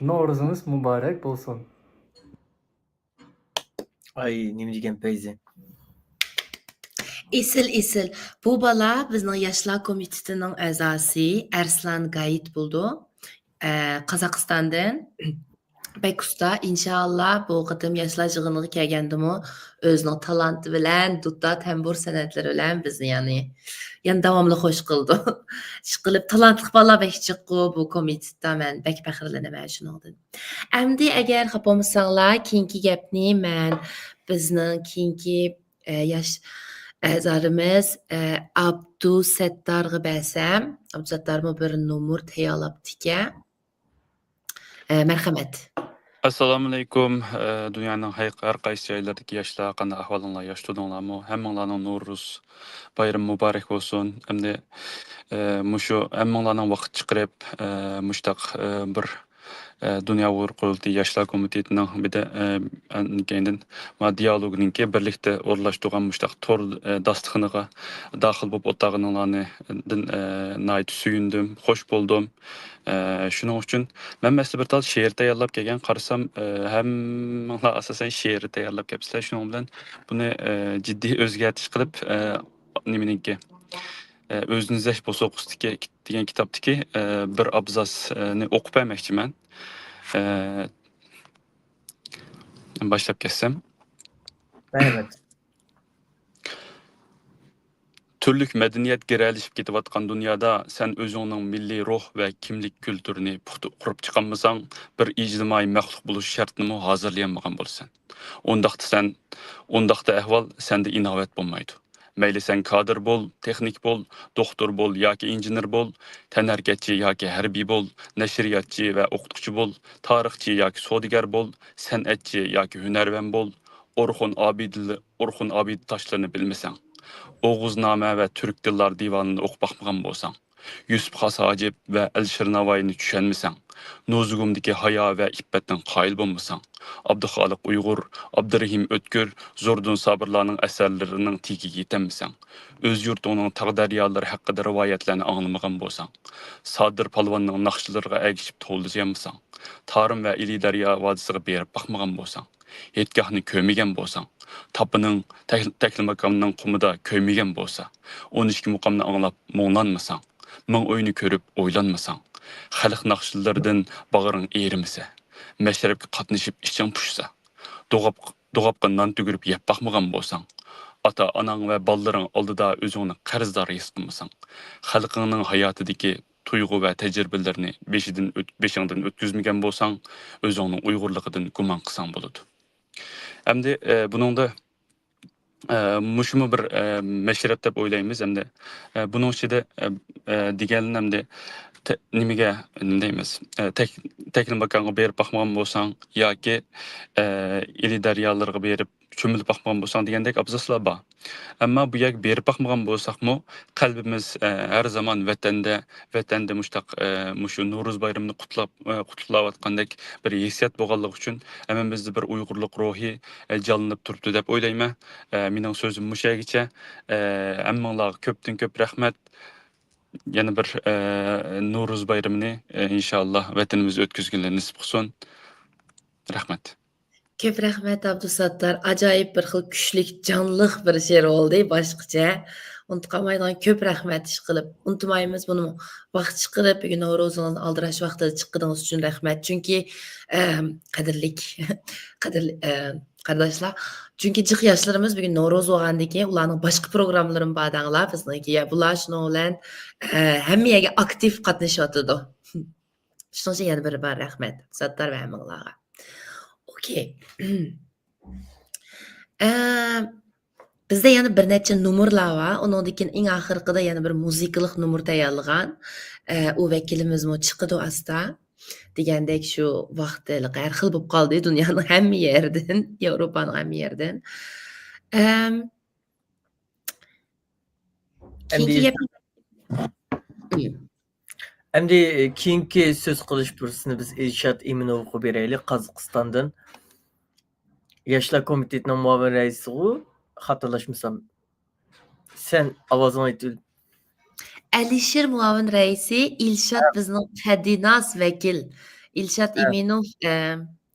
نورۇزىڭىز مۇبارەك بولسۇن. ئاي، نېمە دېگەن پەيزى. ئېسىل، ئېسىل. بۇ بالا بىزنىڭ ياشلار كومىتېتىنىڭ ئەزاسى ئەرسلان گايىت بولىدۇ. ئە، قازاقىستاندىن. بەك ئۇستا. ئىنشائاللا، بۇ قېتىم ياشلار يىغىنىغا كەلگەندىمۇ ئۆزىنىڭ تالانتى بىلەن، دۇتار، تەمبۇر سەنئەتلىرى بىلەن بىزنى، يەنى، يەنە داۋاملىق خوش قىلىدۇ. ئىشقىلىپ، تالانتلىق بالىلار بەك جىققۇ بۇ كومىتېتتا. مەن بەك پەخىرلىنىمەن شۇنىڭدىن. ئەمدى ئەگەر خاپا بولمىساڭلار، كېيىنكى گەپنى مەن بىزنىڭ كېيىنكى، ئە، ياش ئەزالىرىمىز، ئە، ئابدۇسەتتارغا بەرسەم، ئابدۇسەتتارمۇ بىر نومۇر تەييارلاپتىكەن. ئە، مەرھەمەت. ئەسسالامۇئەلەيكۇم. ئە، دۇنيانىڭ ھەي-، ھەر قايسى جايلىرىدىكى ياشلار، قانداق ئەھۋالىڭلار؟ ياخشى تۇردۇڭلارمۇ؟ ھەممىڭلارنىڭ نورۇز بايرىمى مۇبارەك بولسۇن. ئەمدى، ئە، مۇشۇ ھەممىڭلارنىڭ ۋاقىت چىقىرىپ، ئە، مۇشتاق، ئە، بىر، ئە، دۇنيا ئۇيغۇر قۇرۇلتىيى ياشلار كومىتېتىنىڭ بىر دە-، ئە، ئەن-، كەينىدىن ما دىيالوگنىڭكى بىرلىكتە ئورۇنلاشتۇرغان مۇشتاق تور، ئە، داستىخىنىغا داخىل بولۇپ ئولتۇرغىنىڭلارنىڭدىن، ئە، ناھايىتى سۆيۈندۈم، خوش بولدۇم. ئە، شۇنىڭ ئۈچۈن مەن مەسىلەن بىر تال شېئىر تەييارلاپ كەلگەن، قارىسام، ئە، ھەممىڭلار ئاساسەن شېئىر تەييارلاپ كەپسىلەر. شۇنىڭ بىلەن بۇنى، ئە، جىددىي ئۆزگەرتىش قىلىپ، ئە، نېمىنىڭكى، ئە، ئۆزىنى ئىزدەش بوسۇغىسىدىكى دېگەن كىتابتىكى، ئە، بىر ئابزاسنى ئوقۇپ بەرمەكچىمەن. ئە، باشلاپ كەتسەم. مەرھەمەت. تۈرلۈك مەدەنىيەت گىرەلىشىپ كېتىۋاتقان دۇنيادا سەن ئۆزۈڭنىڭ مىللىي روھ ۋە كىملىك كۈلتۈرىنى پۇختا قۇرۇپ چىقالمىساڭ، بىر ئىجتىمائىي مەخلۇق بولۇش شەرتىنىمۇ ھازىرلىيالمىغان بولىسەن. ئۇنداقتا سەن، ئۇنداقتا ئەھۋال سەندە ئىناۋەت بولمايدۇ. مەيلى سەن كادىر بول، تېخنىك بول، دوختۇر بول ياكى ئىنژېنېر بول، تەنھەرىكەتچى ياكى ھەربىي بول، نەشرىياتچى ۋە ئوقۇتقۇچى بول، تارىخچى ياكى سودىگەر بول، سەنئەتچى ياكى ھۈنەرۋەن بول، ئورخۇن ئابىدىلى-، ئورخۇن ئابىدە تاشلىرىنى بىلمىسەڭ، ئوغۇزنامە ۋە تۈرك تىللار دىۋانىنى ئوقۇپ باقمىغان بولساڭ، يۈسۈپ خاس ھاجىپ ۋە ئەلىشىر ناۋايىنى چۈشەنمىسەڭ، نوزۇگۇمدىكى ھايا ۋە ئىپپەتنىڭ قايىل بولمىساڭ، ئابدۇخالىق ئۇيغۇر، ئابدۇرېھىم ئۆتكۈر، زوردۇن سابىرلارنىڭ ئەسەرلىرىنىڭ تېگىگە يېتەلمىسەڭ، ئۆز يۇرتۇڭنىڭ تاغ دەريالىرى ھەققىدە رىۋايەتلەرنى ئاڭلىمىغان بولساڭ، سادىر پالۋاننىڭ ناخشىلىرىغا ئەگىشىپ توۋلىيالمىساڭ، تارىم ۋە ئىلى دەريا ۋادىسىغا بېرىپ باقمىغان بولساڭ، ھېيتگاھنى كۆرمىگەن بولساڭ، تاپىنىڭ، تەك-، تەكلىماكاننىڭ قۇمىدا كۆيمىگەن بولسا، ئون ئىككى مۇقامنى ئاڭلاپ مۇڭلانمىساڭ، مىڭ ئۆينى كۆرۈپ ئويلانمىساڭ، خەلق ناخشىلىرىدىن باغرىڭ ئېرىمىسە، مەشرەپكە قاتنىشىپ ئىچىڭ پۇشسا، دوغاپ-، دوغاپقا نان تۈگۈرۈپ يەپ باقمىغان بولساڭ، ئاتا-ئاناڭ ۋە بالىلىرىڭ ئالدىدا ئۆزۈڭنى قەرزدار ھېس قىلمىساڭ، خەلقىڭنىڭ ھاياتىدىكى تۇيغۇ ۋە تەجرىبىلىرىنى بېشىدىن ئۆت-، بېشىڭدىن ئۆتكۈزمىگەن بولساڭ، ئۆزۈڭنىڭ ئۇيغۇرلۇقىدىن گۇمان قىلساڭ بولىدۇ. ئەمدى، ئە، بۇنىڭدا، ئە، مۇشۇمۇ بىر، ئە، مەشرەپ دەپ ئويلايمىز ئەمدى. ئە، بۇنىڭ ئىچىدە، ئە، ئە، دېگەن ئەمدى تە-، نېمىگە، نېمە دەيمىز، ئە، تەك-، تەكلىماكانغا بېرىپ باقمىغان بولساڭ ياكى، ئە، ئىلى دەريالىرىغا بېرىپ چۆمۈلۈپ باقمىغان بولساڭ دېگەندەك ئابزاسلار بار. ئەمما بۇ يەرگە بېرىپ باقمىغان بولساقمۇ، قەلبىمىز، ئە، ھەر زامان ۋەتەندە، ۋەتەندە مۇشتاق، ئە، مۇشۇ نورۇز بايرىمىنى قۇتلاپ، ئە، قۇتلۇقلاۋاتقاندەك بىر ھېسسىيات بولغانلىقى ئۈچۈن، ھەممىمىزدە بىر ئۇيغۇرلۇق روھى، ئە، جانلىنىپ تۇرۇپتۇ دەپ ئويلايمەن. ئە، مېنىڭ سۆزۈم مۇشۇ يەرگىچە. ئە، ھەممىڭلارغا كۆپتىن كۆپ رەھمەت. يەنە بىر، ئە، نورۇز بايرىمىنى، ئە، ئىنشائاللا ۋەتىنىمىزدە ئۆتكۈزگىلى نېسىپ قىلسۇن. رەھمەت. كۆپ رەھمەت، ئابدۇساتتار. ئاجايىپ بىر خىل كۈچلۈك، جانلىق بىر شېئىر بولدى، باشقىچە. ئۇنتۇپ قالمايدىغان كۆپ رەھمەت ئىشقىلىپ. ئۇنتۇمايمىز بۇنىمۇ. ۋاقىت چىقىرىپ، بۈگۈن نورۇزىڭىزنى ئالدىراش ۋاقتىدا چىققىنىڭىز ئۈچۈن رەھمەت. چۈنكى، ئەم، قەدىرلىك، قەدىرلىك، ئە، قارداشلار، چۈنكى جىق ياشلىرىمىز بۈگۈن نورۇز بولغاندىكىن، ئۇلارنىڭ باشقا پروگراممىلىرىمۇ بار دەڭلار، بىزنىڭكى. يا، بۇلار شۇنىڭ بىلەن، ئە، ھەممە يەرگە ئاكتىپ قاتنىشىۋاتىدۇ. شۇنىڭ ئۈچۈن يەنە بىر بار رەھمەت، ساتتار ۋە ھەممىڭلارغا. ئوكەي. ئە، بىزدە يەنە بىر نەچچە نومۇرلار بار. ئۇنىڭدىن كېيىن ئەڭ ئاخىرقىدا يەنە بىر مۇزىكىلىق نومۇر تەييارلىغان. ئە، ئۇ ۋەكىلىمىزمۇ چىقىدۇ ئاستا. دېگەندەك شۇ ۋاقىت ھېلىقى ھەر خىل بولۇپ قالدى دۇنيانىڭ ھەممە يېرىدىن، ياۋروپانىڭ ھەممە يېرىدىن. ئەم، كېيىنكى ئەمدى گەپ. ئەمدى كېيىنكى سۆز قىلىش پۇرسىتىنى بىز ئىلشات ئىمىنوۋغا بېرەيلى، قازاقىستاندىن. ياشلار كومىتېتىنىڭ مۇئاۋىن رەئىسىغۇ، خاتالاشمىسام. سەن ئاۋازىڭ ئېيتىۋېل. ئەلىشىر مۇئاۋىن رەئىسى، ئىلشات بىزنىڭ قەدىناس ۋەكىل. ئىلشات ئىمىنوف، ئە،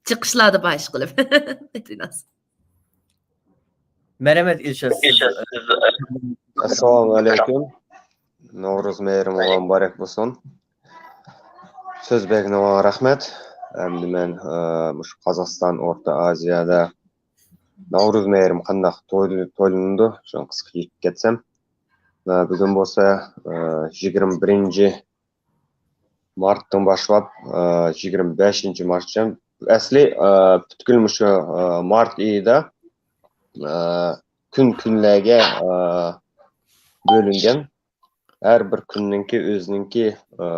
چىقىشلاردا بار ئىشقىلىپ. دىناز. مەرھەمەت ئىلشات، سىز ئەسسالامۇ ئەلەيكۇم. نورۇز مېھرىمىڭلار مۇبارەك بولسۇن. سۆز بەرگىنىڭلارغا رەھمەت. ئەمدى مەن، ئە، مۇشۇ قازاقىستان، ئورتا ئازىيادا نورۇز مېھرىم قانداق توي-، تويلىنىدۇ، شۇنى قىسقىچە ئېيتىپ كەتسەم. ئە، بۈگۈن بولسا، ئە، يىگىرمە بىرىنچى مارتتىن باشلاپ، ئە، يىگىرمە بەشىنچى مارتقىچە. ئەسلى، ئە، پۈتكۈل مۇشۇ، ئە، مارت ئېيىدا، ئە، كۈن كۈنلەرگە، ئە، بۆلۈنگەن. ھەر بىر كۈننىڭكى ئۆزىنىڭكى، ئە،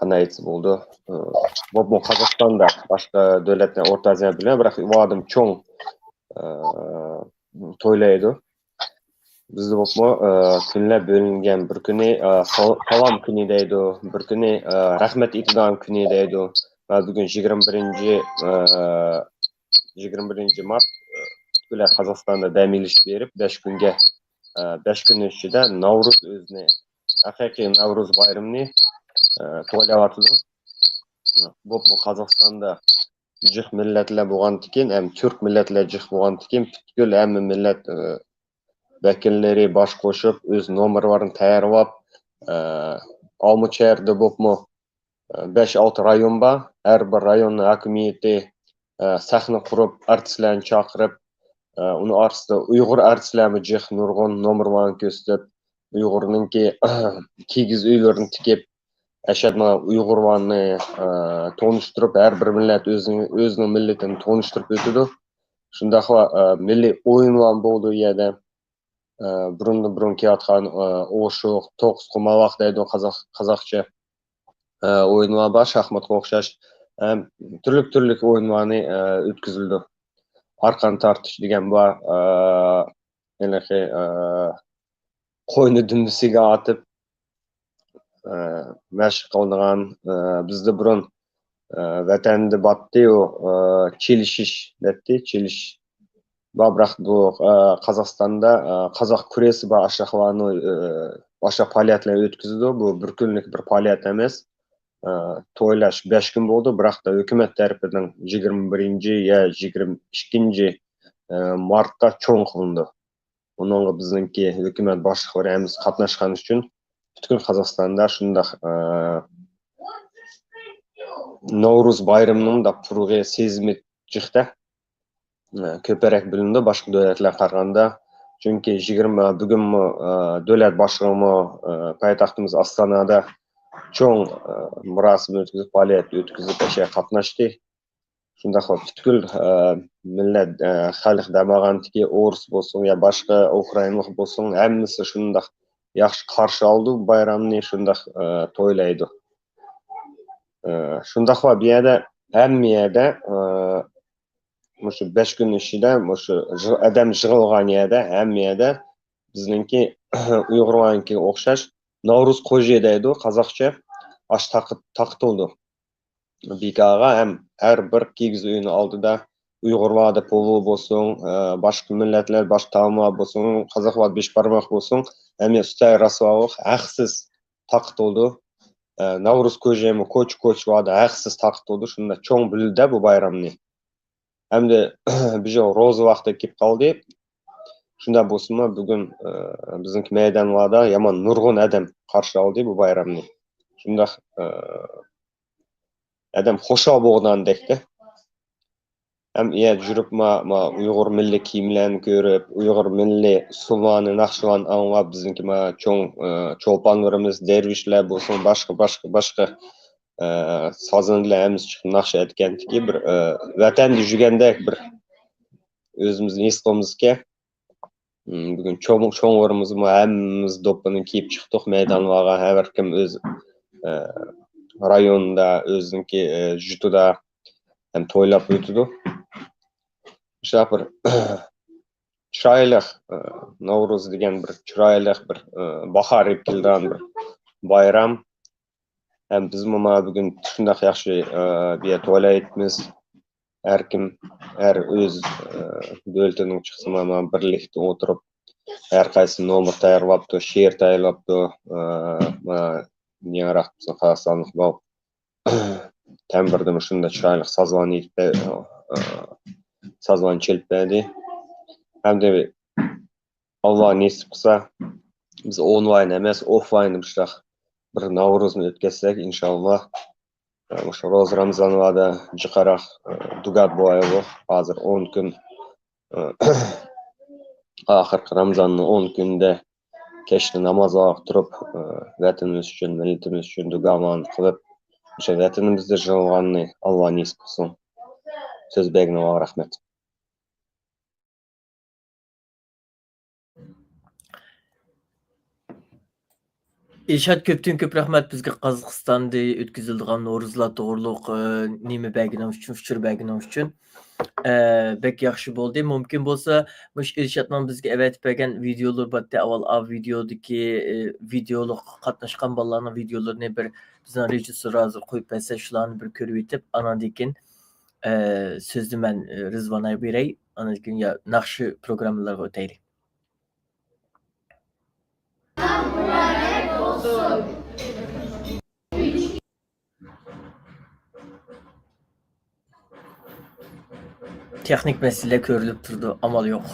قانداق ئېيتسا بولىدۇ، ئە، بولۇپمۇ قازاقىستاندا، باشقا دۆلەتلەر، ئورتا ئازىيا بىلەن، بىراق ئۇلار چوڭ، ئە، تويلايدۇ. بىزدە بولۇپمۇ، ئە، كۈنلەر بۆلۈنگەن. بىر كۈنى، ئە، سال-، سالام كۈنى دەيدۇ، بىر كۈنى، ئە، رەھمەت ئېيتىدىغان كۈنى دەيدۇ. ۋە بۈگۈن يىگىرمە بىرىنچى، ئە، يىگىرمە بىرىنچى مارت، ئە، پۈتكۈل قازاقىستاندا دەم ئېلىش بېرىپ، بەش كۈنگە، ئە، بەش كۈننىڭ ئىچىدە ناۋرۇز ئۆزىنى، ھەقىقىي ناۋرۇز بايرىمىنى، ئە، تويلاۋاتىدۇ. بولۇپمۇ قازاقىستاندا جىق مىللەتلەر بولغاندىكىن، ھەم تۈرك مىللەتلەر جىق بولغاندىكىن، پۈتكۈل ھەممە مىللەت، ئە، ۋەكىللىرى باش قوشۇپ، ئۆز نومۇرلىرىنى تەييارلاپ، ئە، ئالمۇچەردە بولۇپمۇ، ئە، بەش-ئالتە رايون بار. ھەر بىر رايوننىڭ ھاكىمىيىتى، ئە، سەھنە قۇرۇپ، ئارتىسلارنى چاقىرىپ، ئە، ئۇنىڭ ئارىسىدا ئۇيغۇر ئارتىسلارمۇ جىق نۇرغۇن نومۇرلارنى كۆرسىتىپ، ئۇيغۇرنىڭكى كىگىز ئۆيلىرىنى تىكىپ، ئەشەددىي ئۇيغۇرلارنى، ئە، تونۇشتۇرۇپ، ھەر بىر مىللەت ئۆزىنىڭ، ئۆزىنىڭ مىللىتىنى تونۇشتۇرۇپ ئۆتىدۇ. شۇنداقلا، ئە، مىللىي ئويۇنلار بولىدۇ ئۇ يەردە. ئە، بۇرۇندىن بۇرۇن كېلىۋاتقان، ئە، ئوشۇق، توققۇز قۇمالاق دەيدۇ قازاق-، قازاقچە. ئە، ئويۇنلار بار، شاھماتقا ئوخشاش. ھەم تۈرلۈك-تۈرلۈك ئويۇنلارنى، ئە، ئۆتكۈزۈلىدۇ. ئارقان تارتىش دېگەن بار، ئە، ھېلىقى، ئە، قوينى دۈمبىسىگە ئاتىپ، ئە، مەشىق قىلىدىغان، ئە، بىزدە بۇرۇن، ئە، ۋەتەندە باتتى ئۇ، ئە، چېلىشىش دەتتى، چېلىشىش. بار، بىراق بۇ، ئە، قازاقىستاندا، ئە، قازاق كۈرەشى بار، ئاشۇ ئەھۋالنى، ئە، ئاشۇ پائالىيەتلەرنى ئۆتكۈزىدۇ. بۇ بىر كۈنلۈك بىر پائالىيەت ئەمەس. ئە، تويلاش بەش كۈن بولىدۇ، بىراق ھۆكۈمەت تەرىپىدىن يىگىرمە بىرىنچى يا يىگىرمە ئىككىنچى، ئە، مارتتا چوڭ قىلىنىدۇ. ئۇنىڭغا بىزنىڭكى ھۆكۈمەت باشلىقلىرى ھەممىسى قاتناشقان ئۈچۈن پۈتكۈل قازاقىستاندا شۇنداق، ئە، نورۇز بايرىمىنىڭ مۇنداق پۇرىقى سېزىملىك جىقتە، ئە، كۆپرەك بىلىنىدۇ باشقا دۆلەتلەرگە قارىغاندا. چۈنكى يىگىرمە، بۈگۈنمۇ، ئە، دۆلەت باشلىقىمۇ، ئە، پايتەختىمىز ئاستانادا چوڭ، ئە، مۇراسىم ئۆتكۈزۈپ، پائالىيەت ئۆتكۈزۈپ، ئەشەگە قاتناشتى. شۇنداقلا پۈتكۈل، ئە، مىللەت، ئە، خەلق دەمالغانتىكى ئورۇس بولسۇن يا باشقا ئۇكرائىنلىق بولسۇن، ھەممىسى شۇنداق ياخشى قارشى ئالىدۇ بايرامنى، شۇنداق، ئە، تويلايدۇ. ئە، شۇنداقلا بۇ يەردە، ھەممە يەردە، ئە، مۇشۇ بەش كۈن ئىچىدە مۇشۇ يىغ-، ئادەم يىغىلغان يەردە، ھەممە يەردە بىزنىڭكى ئۇيغۇرلارنىڭكىگە ئوخشاش نورۇز كوژى دەيدۇ قازاقچە، ئاش تاقىت-، تاقىتىلىدۇ. بىكارغا ھەم ھەر بىر كىگىز ئۆينىڭ ئالدىدا ئۇيغۇرلاردا پولۇ بولسۇن، ئە، باشقا مىللەتلەر، باشقا تائاملار بولسۇن، قازاقلار بەش بارماق بولسۇن، ھەممە ئۈستەل راسۋالىق ھەقسىز تاقىتىلىدۇ. ئە، نورۇز كوژىمۇ كوچا-كوچىلاردا ھەقسىز تاقىتىلىدۇ. شۇنداق چوڭ بىلدى بۇ بايرامنى. ئەمدى بىزنىڭ روزا ۋاقتى كېلىپ قالدى. شۇنداق بولسىمۇ، بۈگۈن، ئە، بىزنىڭكى مەيدانلاردا يامان نۇرغۇن ئادەم قارشى ئالدى بۇ بايرامنى. شۇنداق، ئە، ئادەم خۇشال بولغاندەكتە. ھەم يەردە يۈرۈپ، ما، ما ئۇيغۇر مىللىي كىيىملەرنى كۆرۈپ، ئۇيغۇر مىللىي ئۇسسۇللارنى، ناخشىلارنى ئاڭلاپ، بىزنىڭكى ما چوڭ، ئە، چولپانلىرىمىز، دەرۋىشلەر بولسۇن، باشقا، باشقا، باشقا، ئە، سازەندىلەر ھەممىسى چىقىپ ناخشا ئېيتكەندىكى بىر، ئە، ۋەتەندە يۈرگەندەك بىر ئۆزىمىزنى ھېس قىلىمىزكەن. بۈگۈن چوڭ، چوڭلىرىمىزمۇ ھەممىمىز دوپپىنى كىيىپ چىقتۇق مەيدانلارغا. ھەر كىم ئۆز، ئە، رايونىدا، ئۆزىنىڭكى، ئە، يۇرتىدا ھەم تويلاپ ئۆتىدۇ. شۇنداق بىر چىرايلىق، ئە، نورۇز دېگەن بىر چىرايلىق بىر، ئە، باھار ئېلىپ كېلىدىغان بىر بايرام. ھەم بىزمۇ مانا بۈگۈن شۇنداق ياخشى، ئە، بىر يەردە تويلايتتىمىز. ھەر كىم، ھەر ئۆز، ئە، دۆلىتىنىڭ چىقسىمۇ، مانا بىرلىكتە ئولتۇرۇپ، ھەر قايسى نومۇر تەييارلاپتۇ، شېئىر تەييارلاپتۇ. ئە، مانا يېڭىراق بىزنىڭ قازاقىستانلىق بولۇپ، تەمبۇردا مۇشۇنداق چىرايلىق سازلارنى ئېيتىپ بە-، ئە، سازلارنى چېلىپ بەردى. ھەمدە ئاللا نېسىپ قىلسا، بىز ئونلاين ئەمەس، ئوفلاين مۇشۇنداق بىر ناۋرۇزنى ئۆتكۈزسەك، ئىنشاللا، ئە، مۇشۇ روزا رامزان ۋادا جىقراق، ئە، دۇگات بولايلۇق. ھازىر ئون كۈن، ئە، ئاخىرقى رامزاننىڭ ئون كۈنىدە كەچتە نامازغا تۇرۇپ، ئە، ۋەتىنىمىز ئۈچۈن، مىللىتىمىز ئۈچۈن دۇگالارنى قىلىپ، مۇشۇ ۋەتىنىمىزدە يىغىلغاننى ئاللا نېسىپ قىلسۇن. سۆز بەرگىنىڭلارغا رەھمەت. ئىلشات، كۆپتىن كۆپ رەھمەت بىزگە قازاقىستاندا ئۆتكۈزۈلىدىغان نورۇزلار توغرۇلۇق، ئە، نېمە بەرگىنىڭ ئۈچۈن، ئۇچۇر بەرگىنىڭ ئۈچۈن. ئە، بەك ياخشى بولدى. مۇمكىن بولسا، مۇشۇ ئىلشاتنىڭ بىزگە ئەۋەتىپ بەرگەن ۋىدېئولىرى بارتتى، ئاۋۋال ئا ۋىدېئودىكى، ئە، ۋىدېئولۇق قاتناشقان بالىلارنىڭ ۋىدېئولىرىنى بىر بىزنىڭ رېژىسسور ھازىر قويۇپ بەرسە، شۇلارنى بىر كۆرۈۋېتىپ، ئاناندىن كېيىن، ئە، سۆزنى مەن، ئە، رىزۋاناغا بېرەي. ئانىدىن كېيىن يا ناخشا پروگراممىلىرىغا ئۆتەيلى. تېخنىك مەسىلە كۆرۈلۈپ تۇرىدۇ، ئامال يوق.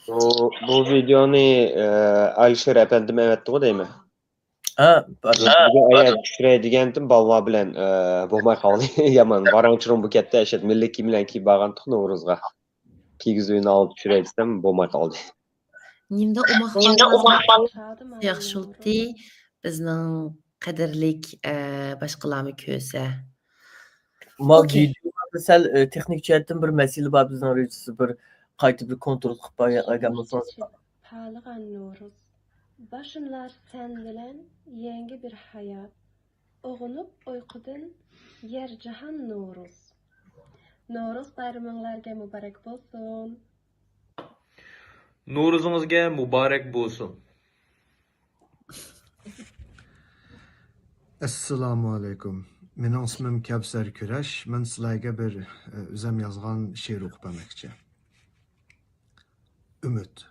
بۇ، بۇ ۋىدېئونى، ئە، ئالىشىر ئەپەندىم ئەۋەتتىغۇ دەيمەن. ھە، بار. بۈگۈن ئايەت چۈشۈرەي دېگەنتىم، بالىلار بىلەن، ئە، بولماي قالدى. يامان، ۋاراڭ-چۇرۇڭ بولۇپ كەتتى. ئەشەت مىللىي كىيىم بىلەن كىيىپ بارغانتۇق نورۇزغا. كىيگۈزۈۋىنى ئالدى چۈشۈرەي دېسەم، بولماي قالدى. نېمىدا ئوماق بالىلار ياخشى بولدى، بىزنىڭ قەدىرلىك، ئە، باشقىلارمۇ كۆرسە. ما ئوكەي. ۋىدېودا سەل، ئە، تېخنىك جەھەتتىن بىر مەسىلە بار، بىزنىڭ رېژىسسور بىر قايتا بىر كونترول قىلىپ بەرگەن بولسىڭىز. پارلىغان نورۇز، باشلىنار سەن بىلەن يېڭى بىر ھايات. ئويغىنىپ ئۇيقۇدىن يەر جاھان نورۇز. نورۇز بايرىمىڭلارغا مۇبارەك بولسۇن. نورۇزىڭىزگە مۇبارەك بولسۇن. ئەسسالامۇئەلەيكۇم. مېنىڭ ئىسمىم كەۋسەر كۈرەش. مەن سىلەرگە بىر، ئە، ئۆزەم يازغان شېئىر ئوقۇپ بەرمەكچى. ئۈمىد.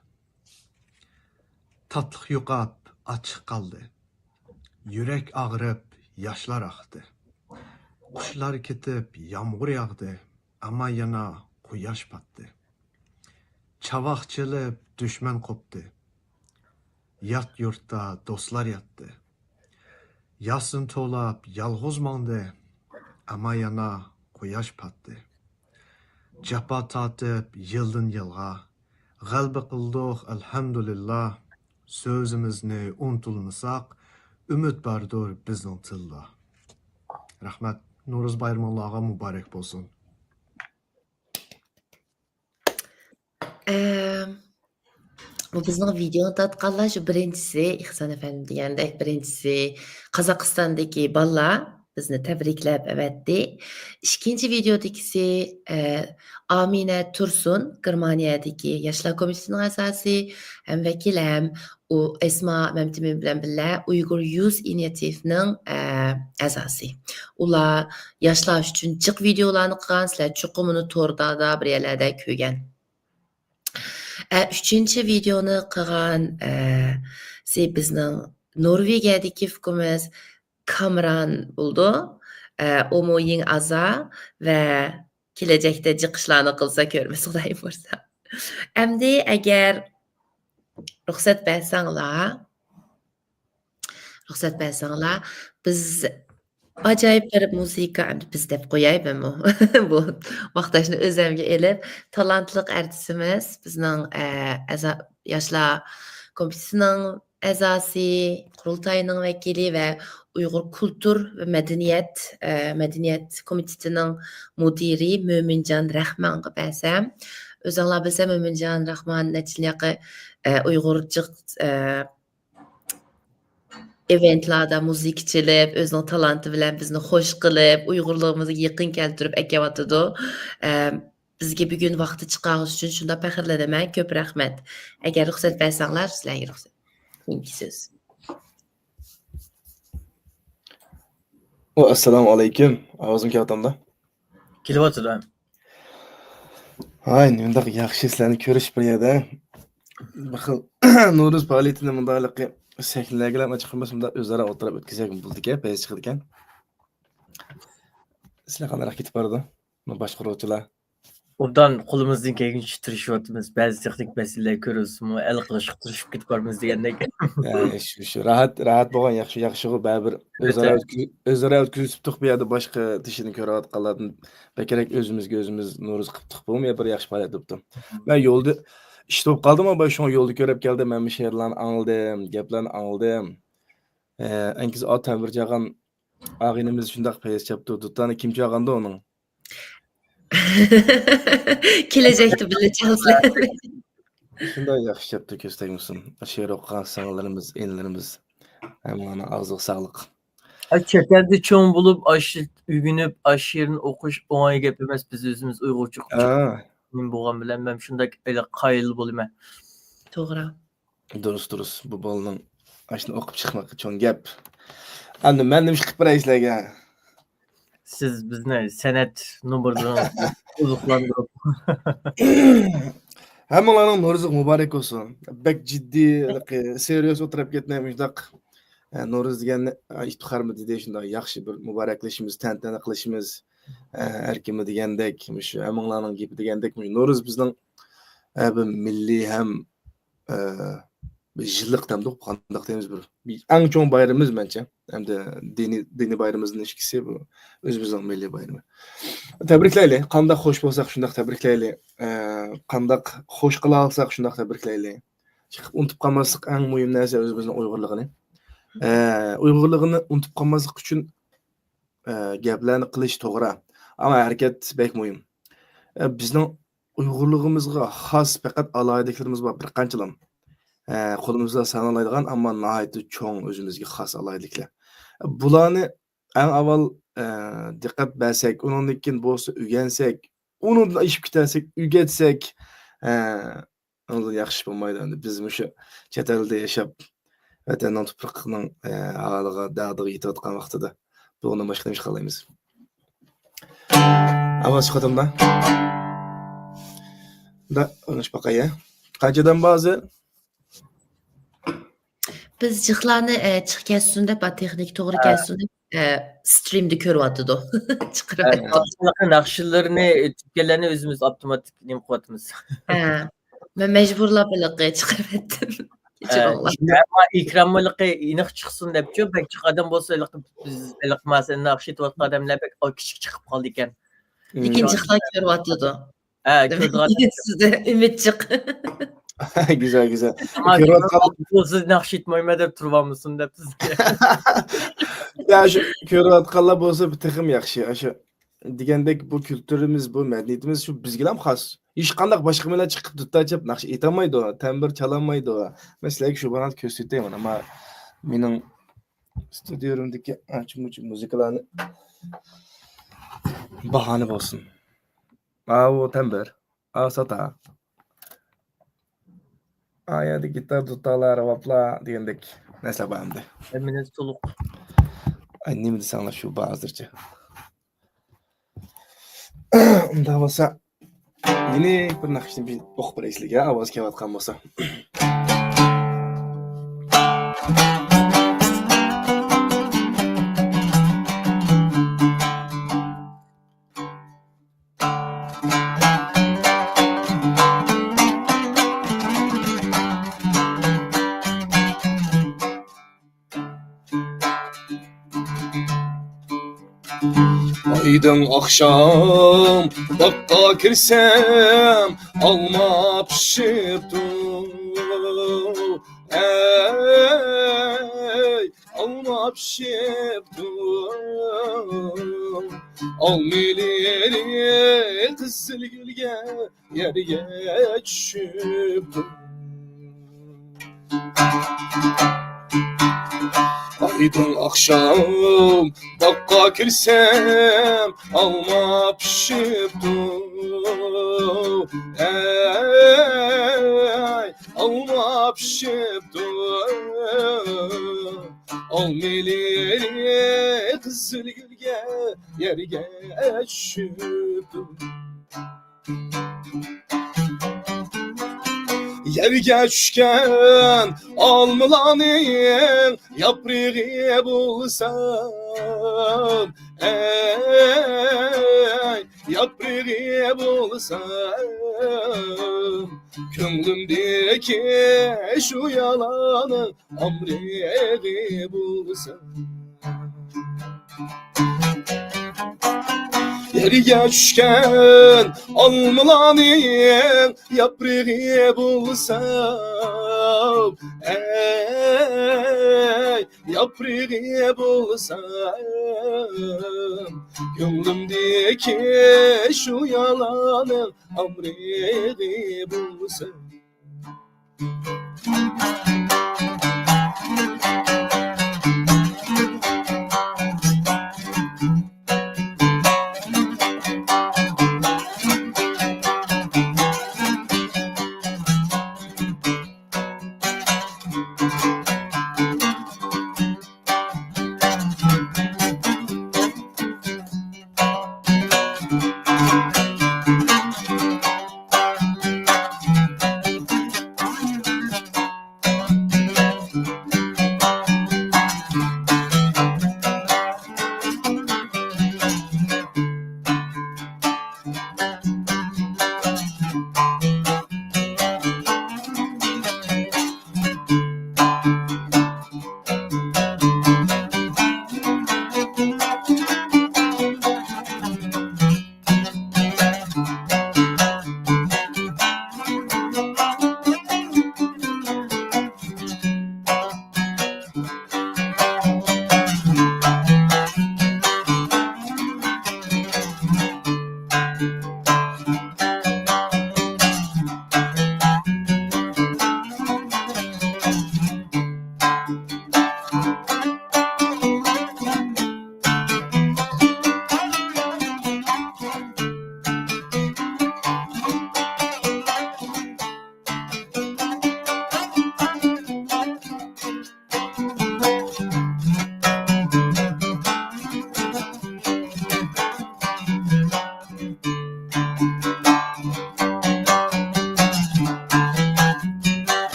تاتلىق يوقاپ، ئاچچىق قالدى. يۈرەك ئاغرىپ، ياشلار ئاقتى. قۇشلار كېتىپ، يامغۇر ياغدى. ئەمما يەنە قۇياش پاتتى. چاۋاك چېلىپ، دۈشمەن قوپتى. يات يۇرتتا دوستلار ياتتى. ياسىن توۋلاپ، يالغۇز ماڭدى. ئەمما يەنە قۇياش پاتتى. جاپا تارتىپ يىلدىن يىلغا، غەلىبە قىلدۇق، ئەلھەمدۇلىللا. سۆزىمىزنى ئۇنتۇلمىساق، ئۈمىد باردۇر بىزنىڭ تىلدا. رەھمەت. نورۇز بايرىمىڭلارغا مۇبارەك بولسۇن. ئەم، بۇ بىزنىڭ ۋىدېئونى تارتقانلار شۇ بىرىنچىسى، ئېھسان ئەپەندى دېگەندەك، بىرىنچىسى قازاقىستاندىكى بالىلار بىزنى تەبرىكلەپ ئەۋەتتى. ئىككىنچى ۋىدېئودىكىسى، ئە، ئامىنە تۇرسۇن، گېرمانىيەدىكى ياشلار كومىتېتىنىڭ ئەزاسى ھەم ۋەكىل ھەم ئۇ ئەسما مەمتىمىن بىلەن بىللە ئۇيغۇر يۇز ئىنىشىياتىۋنىڭ، ئە، ئەزاسى. ئۇلار ياشلار ئۈچۈن جىق ۋىدېئولارنى قىلغان، سىلەر چوقۇم ئۇنى توردا بىر يەرلەردە كۆرگەن. ئە، ئۈچىنچى ۋىدېئونى قىلغان، ئە، سى بىزنىڭ نورۋېگىيەدىكى ئۇكىمىز كامران بولىدۇ. ئە، ئۇمۇ يېڭى ئەزا ۋە كېلەچەكتە جىق ئىشلارنى قىلسا كۆرىمىز، خۇدايىم بۇيرۇسا. ئەمدى ئەگەر رۇخسەت بەرسەڭلار، رۇخسەت بەرسەڭلار، بىز ئاجايىپ بىر مۇزىكا، ئەمدى بىز دەپ قوياي مەنمۇ. بۇ ماختاشنى ئۆزەمگە ئېلىپ، تالانتلىق ئارتىسىمىز، بىزنىڭ، ئە، ئەزا-، ياشلار كومىتېتىنىڭ ئەزاسى، قۇرۇلتاينىڭ ۋەكىلى ۋە ئۇيغۇر كۇلتۇر ۋە مەدەنىيەت، ئە، مەدەنىيەت كومىتېتىنىڭ مۇدىرى مۆمىنجان رەھمانغا بەرسەم، ئۆزۈڭلار بىلسە، مۆمىنجان رەھمان نەچچە يىل ياقى، ئە، ئۇيغۇر جىق، ئە، ئېۋېنتلاردا مۇزىكا چېلىپ، ئۆزىنىڭ تالانتى بىلەن بىزنى خوش قىلىپ، ئۇيغۇرلۇقىمىزغا يېقىن كەلتۈرۈپ ئەكەۋاتىدۇ. ئە، بىزگە بۈگۈن ۋاقتى چىقارغىنى ئۈچۈن شۇنداق پەخىرلىنىمەن. كۆپ رەھمەت. ئەگەر رۇخسەت بەرسەڭلار، سىلەرگە رۇخسەت. كېيىنكى سۆز. ئەسسالامۇ ئەلەيكۇم. ئاۋازىم كېلىۋاتامدا؟ كېلىۋاتىدۇ. ھاي، نېمانداق ياخشى سىلەرنى كۆرۈش بىر يەردە. بىر خىل نورۇز پائالىيىتىنى مۇنداقلىقى سەھنىلەرگىلا چىقمىسا، مۇنداق ئۆزئارا ئولتۇرۇپ ئۆتكۈزسەك بولىدىكەن، پەيز چىقىدىكەن. سىلەر قانداق كېتىپ بارىدۇ؟ بۇ باشقۇرغۇچىلار. ئوبدان قولىمىزدىن كەلگىنىچە تىرىشىۋاتىمىز. بەزى تېخنىك مەسىلىلەر كۆرۈلسىمۇ، ھەل قىلىشقا تىرىشىپ كېتىپ بارىمىز دېگەندەك. يا، شۇ، شۇ. راھەت، راھەت بولغان ياخشى، ياخشىغۇ، بەرىبىر ئۆزئارا ئۆتكۈز-، ئۆزئارا ئۆتكۈزۈپ تۇق، بۇ يەردە باشقا تىشىنى كۆرۈۋاتقانلاردىن بەكرەك ئۆزىمىزگە ئۆزىمىز نورۇز قىپتۇق. بۇمۇ بىر ياخشى پائالىيەت بوپتۇ. مەن يولدا ئىشتا بولۇپ قالدىم، ئەمما شۇڭا يولدا كۆرۈپ كەلدىم. مەن مۇشۇ شېئىرلارنى ئاڭلىدىم، گەپلەرنى ئاڭلىدىم. ئە، ئەنكىز ئا تەمبۇر چالغان ئاغىنىمىز شۇنداق پەيز چاپتۇ. دۇتارنى كىم چالغاندۇ ئۇنىڭ؟ كېلەجەكتە بىللە چالسىلەر. شۇنداق ياخشى چاپتۇ، كۆز تەگمىسۇن. شېئىر ئوقۇغان سىڭىللىرىمىز، ئىنىلىرىمىز، ھەممىڭلارنىڭ ئاغزىغا ساغلىق. ئە، چەت ئەلدە چوڭ بولۇپ، ئاشۇ ئۆگىنىپ، ئاشۇ شېئىرنى ئوقۇش ئوڭاي گەپ ئەمەس. بىز ئۆزىمىز ئۇيغۇرچە ئوقۇش بولغان بىلەن مەن شۇنداق ھېلى قايىل بولىمەن. توغرا. دۇرۇس، دۇرۇس. بۇ بالىنىڭ ئاشۇنى ئوقۇپ چىقمىقى چوڭ گەپ. ئەمدى مەن نېمە ئىش قىلىپ بېرەي سىلەرگە؟ سىز بىزنى سەنئەت نومۇرلىرىڭىز بىلەن ئوزۇقلاندۇرۇپ. ھەممىڭلارنىڭ نورۇزلۇق مۇبارەك بولسۇن. بەك جىددىي، سېريوز ئولتۇرۇپ كەتمەي مۇشۇنداق، ئە، نورۇز دېگەننى، ئە، ئىپتىخارمۇ دېدى، شۇنداق ياخشى بىر مۇبارەكلىشىمىز، تەنتەنە قىلىشىمىز، ئە، ئەركىنمۇ دېگەندەك، مۇشۇ ھەممىڭلارنىڭ گېپى دېگەندەك، مۇشۇ نورۇز بىزنىڭ، ئە، بىر مىللىي ھەم، ئە، بىر يىللىق دەمدۇق، قانداق دەيمىز، بىر، بىر ئەڭ چوڭ بايرىمىمىز مەنچە. ھەمدە دىنىي، دىنىي بايرىمىمىزدىن ئىككىسى بۇ ئۆزىمىزنىڭ مىللىي بايرىمى. تەبرىكلەيلى. قانداق خوش بولساق شۇنداق تەبرىكلەيلى. ئە، قانداق خوش قىلالىساق شۇنداق تەبرىكلەيلى. چىقىپ ئۇنتۇپ قالماسلىق ئەڭ مۇھىم نەرسە ئۆزىمىزنىڭ ئۇيغۇرلۇقىنى. ئە، ئۇيغۇرلۇقىنى ئۇنتۇپ قالماسلىق ئۈچۈن، ئە، گەپلەرنى قىلىش توغرا. ئەمما ھەرىكەت بەك مۇھىم. ئە، بىزنىڭ ئۇيغۇرلۇقىمىزغا خاس پەقەت ئالاھىدىلىكلىرىمىز بار بىر قانچىلام. ئە، قولىمىزدا سانالايدىغان، ئەمما ناھايىتى چوڭ ئۆزىمىزگە خاس ئالاھىدىلىكلەر. بۇلارنى ئەڭ ئاۋۋال، ئە، دىققەت بەرسەك، ئۇنىڭدىن كېيىن بولسا ئۆگەنسەك، ئۇنىڭدىن ئېشىپ كېتەرسەك، ئۆگەتسەك، ئە، ئۇنىڭدىن ياخشى ئىش بولمايدۇ. ئەمدى بىز مۇشۇ چەت ئەلدە ياشاپ، ۋەتەننىڭ تۇپرىقىنىڭ، ئە، ھالىغا، دەردىغا يېتىۋاتقان ۋاقتىدا بۇنىڭدىن باشقا نېمە ئىش قىلالايمىز؟ ئاۋاز چىقىۋاتامدا؟ دا، ئويناش باقاي، يا. قانچە ئادەم بار ھازىر؟ بىز جىقلارنى، ئە، چىق كەتسۇن دەپ، ئا، تېخنىكا توغرا كەلسۇن دەپ، ئە، سترىمدا كۆرۈۋاتىدۇ. چىقىرىۋەتتۇق. ناخشىلىرىنى تۈگەنلەرنى ئۆزىمىز ئاپتوماتىك نېمە قىلىۋاتىمىز. ھە. مەن مەجبۇرلاپ ھېلىقى چىقىرىۋەتتىم. كەچۈرۈڭلار. ئەمما ئېكرانمۇ ھېلىقى ئېنىق چىقسۇن دەپچۇ، بەك جىق ئادەم بولسا ھېلىقى بىز ھېلىقى ماسىنا ناخشا ئېيتىۋاتقان ئادەملەر بەك كىچىك چىقىپ قالىدىكەن. لېكىن جىقلار كۆرۈۋاتىدۇ. ھە، كۆرىدىغان. سىزدە ئۈمىد جىق. گۈزەل، گۈزەل. كۆرۈۋاتقان بولسا ناخشا ئېيتمايمەن دەپ تۇرۇۋالمىسۇن دەپ سىزگە. يا، شۇ كۆرۈۋاتقانلار بولسا تېخىمۇ ياخشى. ئاشۇ دېگەندەك بۇ كۈلتۈرىمىز، بۇ مەدەنىيىتىمىز شۇ بىزگىلا خاس. ھېچقانداق باشقا مىللەت چىقىپ دۇتار چېلىپ ناخشا ئېيتالمايدۇ، تەمبۇر چالالمايدۇ. مەن سىلەرگە شۇ بۇرات كۆرسىتەيمەن، ئەمما مېنىڭ ستۇدىيە يېرىمدىكى ئانچە-مۇنچە مۇزىكىلارنى باھانە بولسۇن. ئاۋۇ تەمبۇر، ئاۋۇ ساتا. ئا يەردە گىتار، دۇتارلار، رىۋابلار دېگەندەك نەرسىلەر بار ئەمدى. ھەممىنى تولۇق. ئاي، نېمە دېسەڭلار شۇ بار ھازىرچە. ئۇنداق بولسا، يەنە بىر ناخشىنى بىر ئوقۇپ بېرەي سىلەرگە، ئاۋاز كېلىۋاتقان بولسا. ئايدىڭ ئاخشام باغقا كىرسەم، ئالما پىشىپتۇ. ئەي، ئالما پىشىپتۇ. ئالمىلىرى قىزىل گۈلگە يەرگە چۈشۈپتۇ. ئايدىڭ ئاخشام باغقا كىرسەم، ئالما پىشىپتۇ. ئەي، ئالما پىشىپتۇ. ئالمىلىرى قىزىل گۈلگە يەرگە چۈشۈپتۇ. يەرگە چۈشكەن ئالمىلارنىڭ ياپرىقى بولسام، ئەي، ياپرىقى بولسام، كۆڭلۈمدىكى شۇ يالانىڭ ئامرىقى بولسام. يەرگە چۈشكەن ئالمىلارنىڭ ياپرىقى بولسام، ئەي، ياپرىقى بولسام، كۆڭلۈمدىكى شۇ يالانىڭ ئامرىقى بولسام.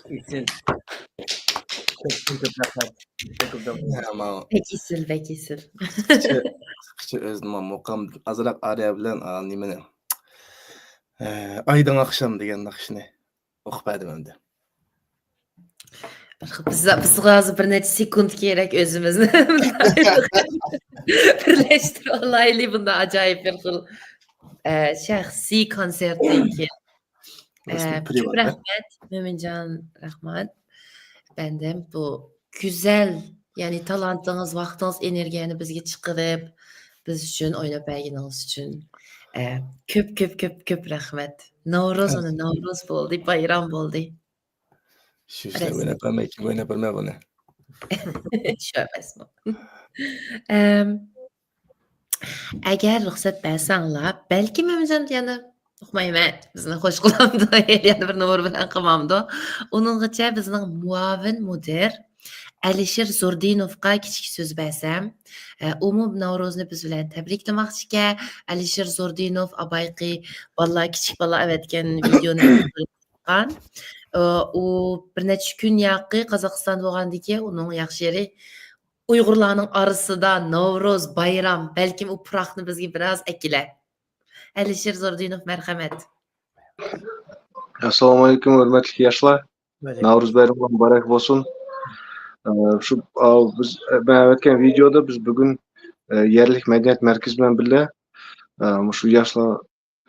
ئېسىل. كۆپتىن كۆپ رەھمەت. كۆپ كۆپ رەھمەت. يا، ماۋۇ بەك ئېسىل، بەك ئېسىل. قىسقىچە، قىسقىچە ئۆزىنىڭ مۇقام ئازراق ئارىيە بىلەن، ئا، نېمىنى، ئە، ئايدىڭ ئاخشام دېگەن ناخشىنى ئوقۇپ بەردىم ئەمدى. بىز، بىزگە ھازىر بىر نەچچە سېكۇنت كېرەك ئۆزىمىزنى بىرلەشتۈرۈپ ئالايلى، بۇنداق ئاجايىپ بىر خىل، ئە، شەخسىي كونسېرتتىن كېيىن. ئە، كۆپ رەھمەت، مۆمىنجان، رەھمەت. ئەپەندىم، بۇ گۈزەل، يەنى تالانتىڭىز، ۋاقتىڭىز، ئېنېرگىيەنى بىزگە چىقىرىپ، بىز ئۈچۈن ئويناپ بەرگىنىڭىز ئۈچۈن، ئە، كۆپ، كۆپ، كۆپ، كۆپ رەھمەت. نورۇز، مانا، نورۇز بولدى، بايرام بولدى. شۇ ئىشلار ئويناپ بەرمەي، كىم ئويناپ بەرمەي بۇنى؟ شۇ ئەمەسمۇ؟ ئەم، ئەگەر رۇخسەت بەرسەڭلار، بەلكىم مەمجان يەنە ئۇقمايمەن، بىزنى خوش قىلامدۇ، يەنە بىر نومۇر بىلەن قىلمامدۇ؟ ئۇنىڭغىچە بىزنىڭ مۇئاۋىن مۇدىر ئەلىشىر زوردىنوفقا كىچىك سۆز بەرسەم، ئە، ئۇمۇ نەۋرۇزنى بىز بىلەن تەبرىكلىمەكچىكەن. ئەلىشىر زوردىنوف ئابايقى بالىلار، كىچىك بالىلار ئەۋەتكەن ۋىدېونى ئۇ بىر نەچچە كۈن ياقى قازاقىستاندا بولغاندىكىن، ئۇنىڭ ياخشى يېرى ئۇيغۇرلارنىڭ ئارىسىدا نورۇز، بايرام، بەلكىم ئۇ پۇراقنى بىزگە بىراز ئەكىلە. ئەلىشىر زوردىنوف، مەرھەمەت. ئەسسالامۇئەلەيكۇم، ھۆرمەتلىك ياشلار. ۋەئەلەيكۇم. نەۋرۇز بايرىمى مۇبارەك بولسۇن. ئە، شۇ، ئاۋ، بىز، ئە، مەن ئەۋەتكەن ۋىدېئودا بىز بۈگۈن، ئە، يەرلىك مەدەنىيەت مەركىزى بىلەن بىللە، ئە، مۇشۇ ياشلار،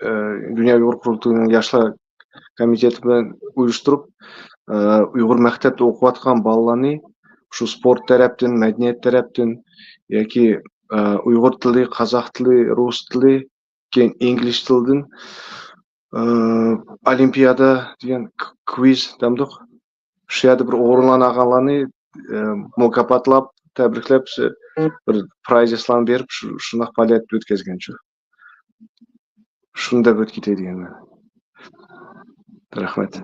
ئە، دۇنيا ئۇيغۇر قۇرۇلتىيىنىڭ ياشلار كومىتېتى بىلەن ئۇيۇشتۇرۇپ، ئە، ئۇيغۇر مەكتەپتە ئوقۇۋاتقان بالىلارنى شۇ سپورت تەرەپتىن، مەدەنىيەت تەرەپتىن ياكى، ئە، ئۇيغۇر تىلى، قازاق تىلى، رۇس تىلى، كېيىن ئىنگلىز تىلىدىن، ئە، ئولىمپىيادا دېگەن ك-، كۋىز دەمدۇق. شۇ يەردە بىر ئورۇنلانغانلارنى، ئە، مۇكاپاتلاپ، تەبرىكلەپ، شۇ بىر پرىزلارنى بېرىپ، شۇ، شۇنداق پائالىيەت ئۆتكۈزگەنچۇ. شۇنى دەپ ئۆتۈپ كېتەي دېگەنمەن. رەھمەت.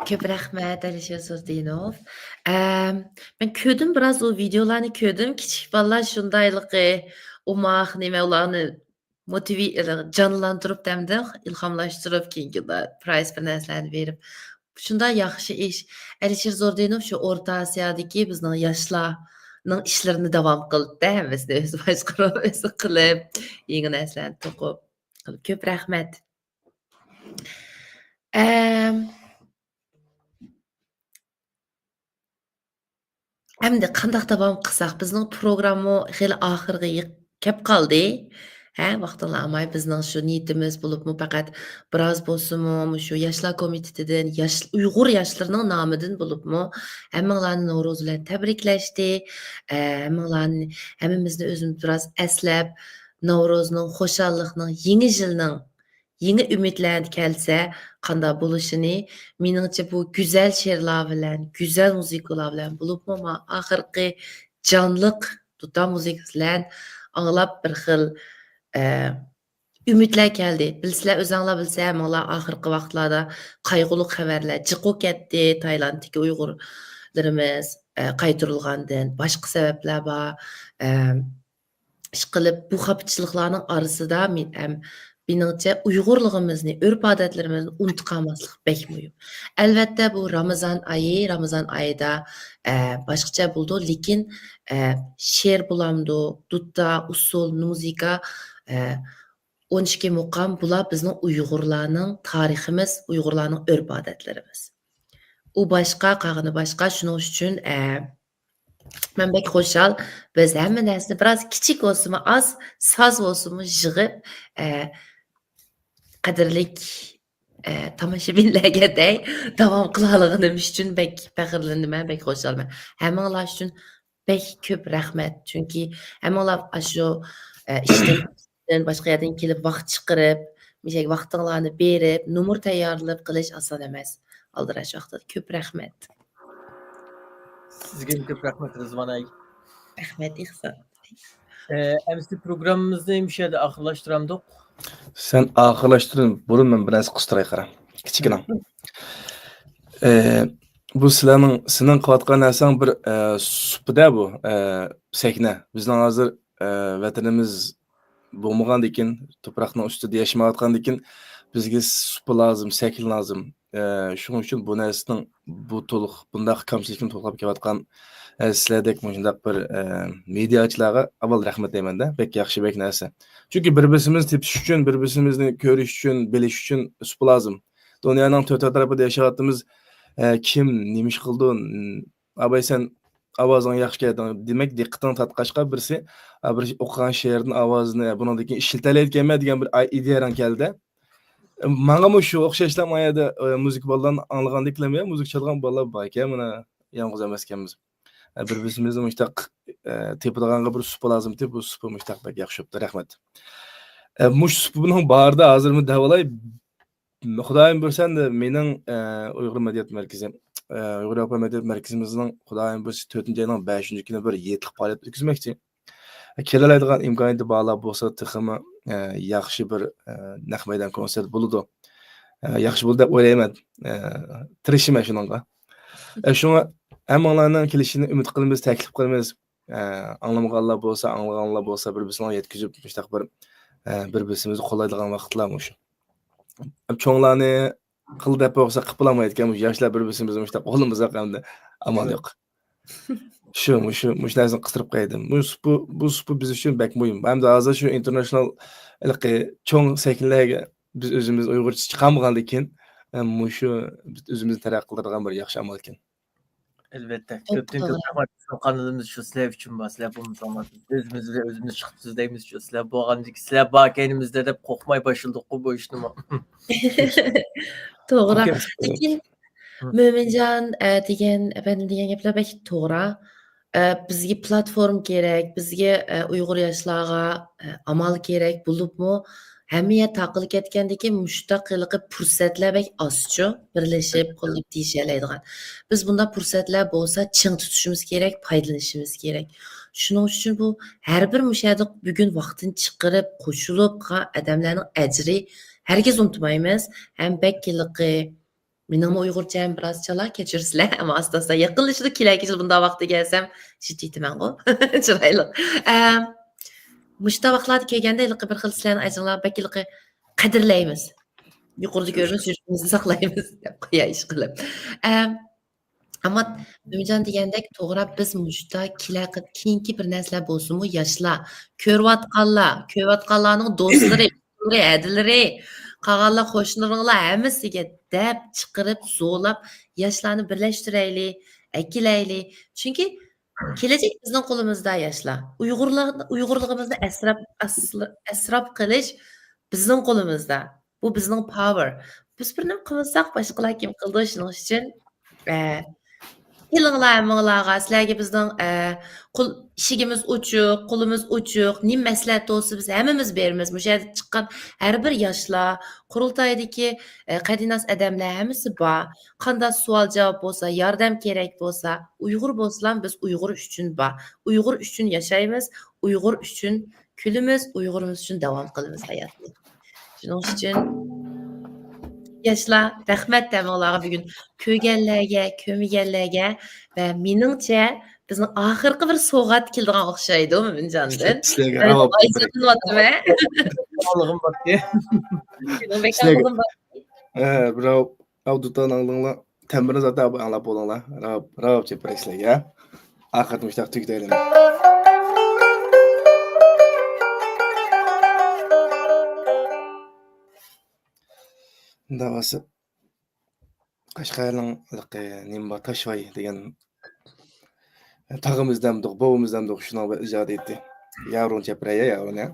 كۆپ رەھمەت، ئەلىشىر زوردىنوف. ئەم، مەن كۆردۈم، بىراز ئۇ ۋىدېئولارنى كۆردۈم. كىچىك بالىلار شۇندايلىقى ئوماق، نېمە، ئۇلارنى موتىۋى-، جانلاندۇرۇپ دەمدە ئىلھاملاشتۇرۇپ، كېيىنكى پرايز بىر نەرسىلەرنى بېرىپ. شۇنداق ياخشى ئىش. ئەلىشىر زوردىنوف شۇ ئورتا ئاسىيادىكى بىزنىڭ ياشلارنىڭ ئىشلىرىنى داۋام قىلدى، ھەممىسىنى ئۆزى باشقۇرۇپ، ئۆزى قىلىپ، يېڭى نەرسىلەرنى توقۇپ قىلىپ. كۆپ رەھمەت. ئەم، ئەمدى قانداق داۋام قىلساق، بىزنىڭ پروگراممۇ خېلى ئاخىرىغا يېق-، كەپ قالدى. ھە، ۋاقتىڭلار ئالماي، بىزنىڭ شۇ نىيىتىمىز بولۇپمۇ، پەقەت بىراز بولسىمۇ، مۇشۇ ياشلار كومىتېتىدىن، ياش، ئۇيغۇر ياشلىرىنىڭ نامىدىن بولۇپمۇ، ھەممىڭلارنى نورۇز بىلەن تەبرىكلەشتى. ئە، ھەممىڭلارنى، ھەممىمىزنى ئۆزىمىز بىراز ئەسلەپ، نورۇزنىڭ، خۇشاللىقنىڭ، يېڭى يىلنىڭ يېڭى ئۈمىدلەر كەلسە قانداق بولۇشىنى، مېنىڭچە، بۇ گۈزەل شېئىرلار بىلەن، گۈزەل مۇزىكىلار بىلەن، بولۇپمۇ ما ئاخىرقى جانلىق دۇتار مۇزىكىسى بىلەن ئاڭلاپ بىر خىل، ئە، ئۈمىدلەر كەلدى. بىلسىلەر، ئۆزۈڭلار بىلسە، ھەممىڭلار ئاخىرقى ۋاقىتلاردا قايغۇلۇق خەۋەرلەر، جىقۇ كەتتى، تايلاندتىكى ئۇيغۇرلىرىمىز، ئە، قايتۇرۇلغاندىن، باشقا سەۋەبلەر بار. ئە، ئىشقىلىپ، بۇ خاپىچىلىقلارنىڭ ئارىسىدا مېن-، ئەم، مېنىڭچە ئۇيغۇرلۇقىمىزنى، ئۆرپ-ئادەتلىرىمىزنى ئۇنتۇپ قالماسلىق بەك مۇھىم. ئەلۋەتتە، بۇ رامىزان ئايى، رامىزان ئايىدا، ئە، باشقىچە بولىدۇ، لېكىن، ئە، شېئىر بولامدۇ، دۇتار، ئۇسسۇل، مۇزىكا، ئە، ئون ئىككى مۇقام، بۇلار بىزنىڭ ئۇيغۇرلارنىڭ تارىخىمىز، ئۇيغۇرلارنىڭ ئۆرپ-ئادەتلىرىمىز. ئۇ باشقا، قالغىنى باشقا. شۇنىڭ ئۈچۈن، ئە، مەن بەك خۇشال. بىز ھەممە نەرسىنى بىراز كىچىك بولسىمۇ، ئاز ساز بولسىمۇ يىغىپ، ئە، قەدىرلىك، ئە، تاماشىبىنلەرگە دەي داۋام قىلالىغىنىم ئۈچۈن بەك پەخىرلىنىمەن، بەك خۇشالمەن. ھەممىڭلار ئۈچۈن بەك كۆپ رەھمەت. چۈنكى ھەممىڭلار ئاشۇ، ئە، ئىشتىن، باشقا يەردىن كېلىپ ۋاقىت چىقىرىپ، مۇشۇ ۋاقتىڭلارنى بېرىپ، نومۇر تەييارلىق قىلىش ئاسان ئەمەس. ئالدىراش ۋاقتىدا. كۆپ رەھمەت. سىزگىمۇ كۆپ رەھمەت، رىزۋان ئاي. رەھمەت، ئېھسان. ئە، ئەمىسە پروگراممىمىزنى مۇشۇ يەردە ئاخىرلاشتۇرامدۇق؟ سەن ئاخىرلاشتۇرۇن، بۇرۇن مەن بىر نەرسە قىستۇراي، قارا. كىچىككىنە. ئە، بۇ سىلەرنىڭ، سېنىڭ قىلىۋاتقان نەرسەڭ بىر، ئە، سۇپىدە بۇ، ئە، سەھنە. بىزنىڭ ھازىر، ئە، ۋەتىنىمىز بولمىغاندىكىن، تۇپراقنىڭ ئۈستىدە ياشىمايۋاتقاندىكىن، بىزگە سۇپا لازىم، سەھنە لازىم. ئە، شۇنىڭ ئۈچۈن بۇ نەرسىنىڭ، بۇ تولۇق، بۇنداق كەمچىلىكنى تولۇقلاپ كېلىۋاتقان، ئە، سىلەردەك مۇشۇنداق بىر، ئە، مېدىياچىلارغا ئاۋۋال رەھمەت دەيمەن-دە. بەك ياخشى، بەك نەرسە. چۈنكى بىر-بىرسىمىزنى تېپىش ئۈچۈن، بىر-بىرسىمىزنى كۆرۈش ئۈچۈن، بىلىش ئۈچۈن سۇپا لازىم. دۇنيانىڭ تۆت تەرىپىدە ياشاۋاتىمىز. ئە، كىم نېمە ئىش قىلىدۇ؟ ئاباي، سەن ئاۋازىڭ ياخشى ئىكەن، دېمەك، دىققىتىڭ تارتقاچقا، بىرسى، ئا، بىر ئوقۇغان شېئىرىدىن ئاۋازىنى بۇنىڭدىن كېيىن ئىشلىتەلەيدىكەنمەن دېگەن بىر ئاي-، ئىدىيەڭ كەلدى. ماڭىمۇ شۇ ئوخشاشلا، ما يەردە، ئە، مۇزىكا بالىلارنى ئاڭلىغاندىكىنلەرمۇ، مۇزىكا چالغان بالىلار بار ئىكەن، مانا، يالغۇز ئەمەسكەنمىز. ئە، بىر-بىرسىمىزنى مۇشتاق، ئە، تېپىدىغانغا بىر سۇپا لازىمتى، بۇ سۇپا مۇشتاق بەك ياخشى بوپتۇ، رەھمەت. ئە، مۇشۇ سۇپىنىڭ بارىدا ھازىرمۇ دەۋالاي، خۇدايىم بۇيرۇسا، ئەمدى مېنىڭ، ئە، ئۇيغۇر مەدەنىيەت مەركىزى، ئە، ئۇيغۇر ئەۋروپا مەدەنىيەت مەركىزىمىزنىڭ خۇدايىم بۇيرۇسا تۆتىنچى ئاينىڭ بەشىنچى كۈنى بىر يېتىلىق پائالىيەت ئۆتكۈزمەكچى. كېلەلەيدىغان ئىمكانىيىتى بارلار بولسا تېخىمۇ، ئە، ياخشى بىر، ئە، نەق مەيدان كونسېرت بولىدۇ. ئە، ياخشى بولىدۇ دەپ ئويلايمەن. ئە، تىرىشىمەن شۇنىڭغا. ئە، شۇڭا ھەممىڭلارنىڭ كېلىشىنى ئۈمىد قىلىمىز، تەكلىپ قىلىمىز. ئە، ئاڭلىمىغانلار بولسا، ئاڭلىغانلار بولسا، بىر-بىرسىنىڭ يەتكۈزۈپ، مۇشۇنداق بىر، ئە، بىر-بىرسىمىزنى قوللايدىغان ۋاقىتلار مۇشۇ. چوڭلارنى قىل دەپ قويسا، قىلىپ بولالمايدىكەن، مۇشۇ ياشلار بىر-بىرسىمىزنى مۇشۇنداق قوللىمىساق، ئەمدى ئامال يوق. شۇ، مۇشۇ، مۇشۇ نەرسىنى قىستۇرۇپ قويدۇم. بۇ سۇپا، بۇ سۇپا بىز ئۈچۈن بەك مۇھىم. ھەمدە ھازىر شۇ ئىنتېرناشنال ھېلىقى چوڭ سەھنىلەرگە بىز ئۆزىمىز ئۇيغۇرچە چىقالمىغاندىن كېيىن، ئە، مۇشۇ بىز ئۆزىمىزنى تەرەققىي قىلدۇرىدىغان بىر ياخشى ئامالكەن. ئەلۋەتتى. كۆپتىن كۆپ رەھمەت. بىزنىڭ قانىلىمىز شۇ، سىلەر ئۈچۈن بار. سىلەر بولمىساڭلار، بىز ئۆزىمىز بىلەن ئۆزىمىز چىقىپ سۆزلەيمىز شۇ. سىلەر بولغاندىكىن، سىلەر بار كەينىمىزدە دەپ قورقماي باشلىدۇققۇ بۇ ئىشنىمۇ. توغرا. لېكىن مۆمىنجان، ئە، دېگەن، ئەپەندىم دېگەن گەپلەر بەك توغرا. ئە، بىزگە پلاتفورما كېرەك، بىزگە، ئە، ئۇيغۇر ياشلارغا، ئە، ئامال كېرەك، بولۇپمۇ ھەممە يەر تاقىلىپ كەتكەندىكىن مۇشۇنداق ھېلىقى پۇرسەتلەر بەك ئازچۇ، بىرلىشىپ قوللاپ دېيىشەلەيدىغان. بىز بۇنداق پۇرسەتلەر بولسا چىڭ تۇتۇشىمىز كېرەك، پايدىلىنىشىمىز كېرەك. شۇنىڭ ئۈچۈن بۇ ھەر بىر مۇشۇ يەردە بۈگۈن ۋاقتىنى چىقىرىپ، قوشۇلۇپ قىلغان ئادەملەرنىڭ ئەجرى ھەرگىز ئۇنتۇمايمىز. ھەم بەك ھېلىقى مېنىڭمۇ ئۇيغۇرچەم بىراز چالا، كېچۈرسىلەر، ئەمما ئاستا-ئاستا يېقىنلىشىدۇ، كېلەر كېچىدە بۇنداق ۋاقتى كەلسەم، شىت ئېيتىمەنغۇ. چىرايلىق. ئەم، مۇشۇنداق ۋاقىتلاردا كەلگەندە، ھېلىقى بىر خىل سىلەرنىڭ ئەجرىڭلار بەك ھېلىقى قەدىرلەيمىز. يۇقىرىدا كۆرىمىز، يۈرىكىمىزدە ساقلايمىز، دەپ قوياي ئىشقىلىپ. ئەم، ئەمما مۆمىنجان دېگەندەك توغرا، بىز مۇشۇنداق كېلەر قېت-، كېيىنكى بىر نەرسىلەر بولسىمۇ، ياشلار، كۆرۈۋاتقانلار، كۆرۈۋاتقانلارنىڭ دوستلىرى، ھەدىلىرى، قالغانلار قوشنىلىرىڭلار ھەممىسىگە دەپ چىقىرىپ، زورلاپ، ياشلارنى بىرلەشتۈرەيلى، ئەكېلەيلى. چۈنكى كېلەچەك بىزنىڭ قولىمىزدا، ياشلار. ئۇيغۇرلار، ئۇيغۇرلۇقىمىزنى ئەسراپ، ئەسلا-، ئەسراپ قىلىش بىزنىڭ قولىمىزدا. بۇ بىزنىڭ پاۋېر. بىز بىر نېمە قىلمىساق، باشقىلار كىم قىلىدۇ؟ شۇنىڭ ئۈچۈن، ئە، كېلىڭلار ھەممىڭلارغا، سىلەرگە بىزنىڭ، ئە، قول، ئىشىكىمىز ئوچۇق، قولىمىز ئوچۇق، نېمە مەسلىھەت بولسا بىز ھەممىمىز بېرىمىز. مۇشۇ يەردە چىققان ھەر بىر ياشلار، قۇرۇلتايدىكى، ئە، قەدىناس ئادەملەر ھەممىسى بار. قانداق سوئال جاۋاب بولسا، ياردەم كېرەك بولسا، ئۇيغۇر بولسىلا بىز ئۇيغۇر ئۈچۈن بار. ئۇيغۇر ئۈچۈن ياشايمىز، ئۇيغۇر ئۈچۈن كۈلىمىز، ئۇيغۇرىمىز ئۈچۈن داۋام قىلىمىز ھاياتنى. شۇنىڭ ئۈچۈن ياشلار، رەھمەت ھەممىڭلارغا بۈگۈن كۆرگەنلەرگە، كۆرمىگەنلەرگە ۋە مېنىڭچە بىزنىڭ ئاخىرقى بىر سوۋغات كېلىدىغان ئوخشايدۇ مۆمىنجاندىن. سىلەرگە، مەن راۋاب. ئاغلىغىم باتتى. مېنىڭ بەك سىلەرگە. ئاغلىغىم باتتى. ئە، راۋاب. ئاۋۇ دۇتارنى ئاڭلىدىڭلار. تەمبۇرنى زادى ئاڭلاپ بولدۇڭلار. راۋاب، راۋاب چېپىرەك سىلەرگە. ئاخىرىدا مۇشۇنداق تۈگىتەيلى. مۇنداق بولسا، قەشقەرنىڭ ھېلىقى نېمە بار، تاشۋاي دېگەن تاغىمىز دەمدۇق، بوۋىمىز دەمدۇق، شۇنىڭ بىر ئىجادىيىتى. ياۋرۇن چېپىرەي، ياۋرۇن، يا.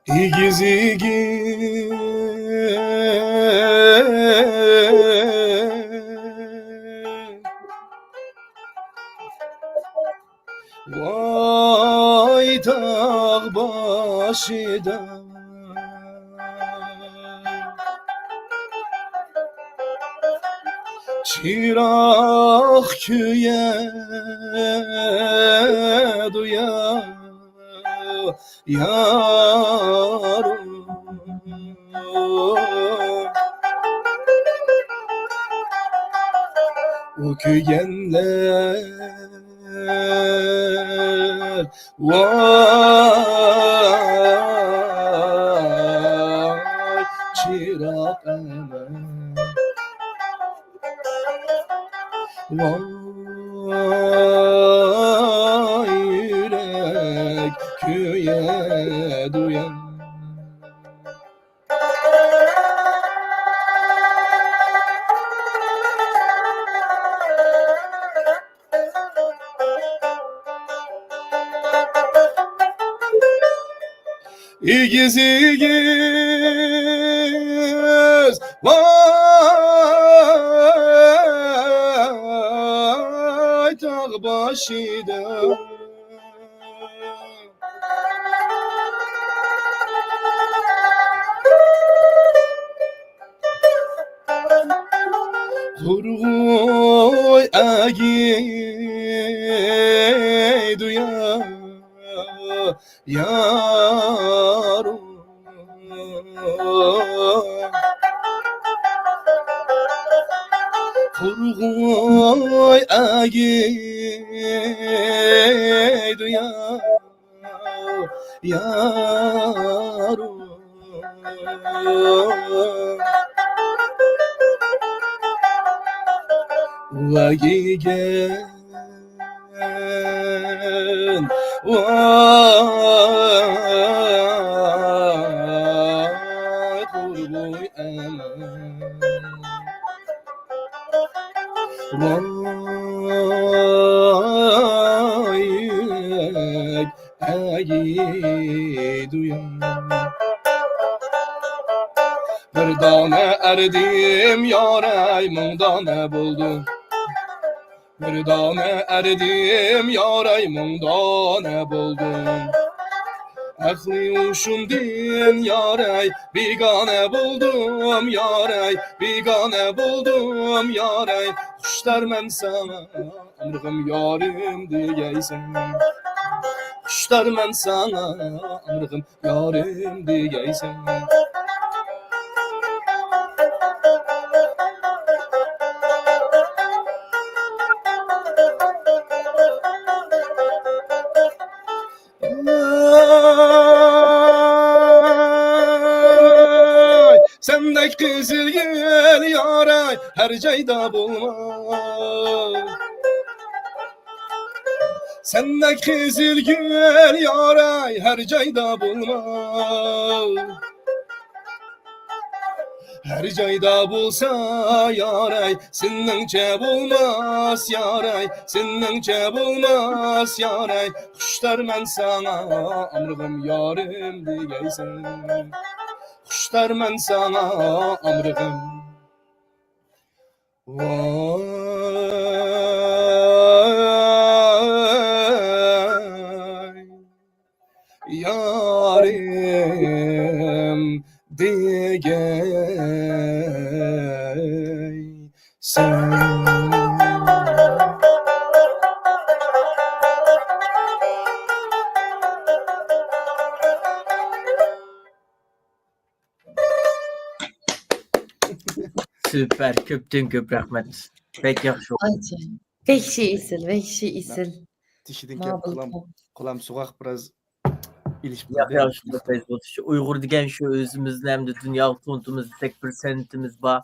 ئېگىز، ئېگىز. ۋاي تاغ باشىدا چىراغ كۆيەدۇ يا، يارۇم. ئۇ كۆيگەنلەر ۋاي چىراغ ئەمەس. ۋاي يۈرەك كۆيەدۇ يا. ئېگىز-ئېگىز، ۋاي، تاغ باشىدا. قۇرغۇي ئەگىيدۇ يا، يارۇ. قۇرغۇي ئەگىيدۇ يا، يارۇ. ۋاي ئىگەن، ۋاي قۇرغۇي ئەمەن. ۋاي ئەگىيدۇ يا. بىر دانە ئەردىم ياراي، مىڭ دانە بولدۇم. بىر دانە ئەردىم ياراي، مىڭ دانە بولدۇم. ئەقلى ھوشۇمدىن ياراي، بىگانە بولدۇم ياراي، بىگانە بولدۇم ياراي. خۇشتارمەن ساڭا ئامرىغىم يارىم دېگەيسەن. خۇشتارمەن ساڭا ئامرىغىم يارىم دېگەيسەن. سەندەك قىزىل گۈل ياراي، ھەر جايدا بولماي. سەندەك قىزىل گۈل ياراي، ھەر جايدا بولماي. ھەر جايدا بولسا ياراي، سېنىڭچە بولماس ياراي، سېنىڭچە بولماس ياراي. خۇشتارمەن ساڭا ئامرىغىم يارىم دېگەيسەن. خۇشتارمەن ساڭا ئامرىغىم. ۋاي يارىم دېگەيسەن. سۈپەر، كۆپتىن كۆپ رەھمەت. بەك ياخشى. ئاجايىپ. بەك ئېسىل، بەك ئېسىل. تېشىدىن كېلىپ قولام، قولام سوغۇق بىراز ئېلىشىپ ياق، قالدى. ياخشى قىلىپ بولدى. شۇ ئۇيغۇر دېگەن شۇ ئۆزىمىزنى ھەمدە دۇنياغا تونۇتىمىز دېسەك، بىر سەنئىتىمىز بار،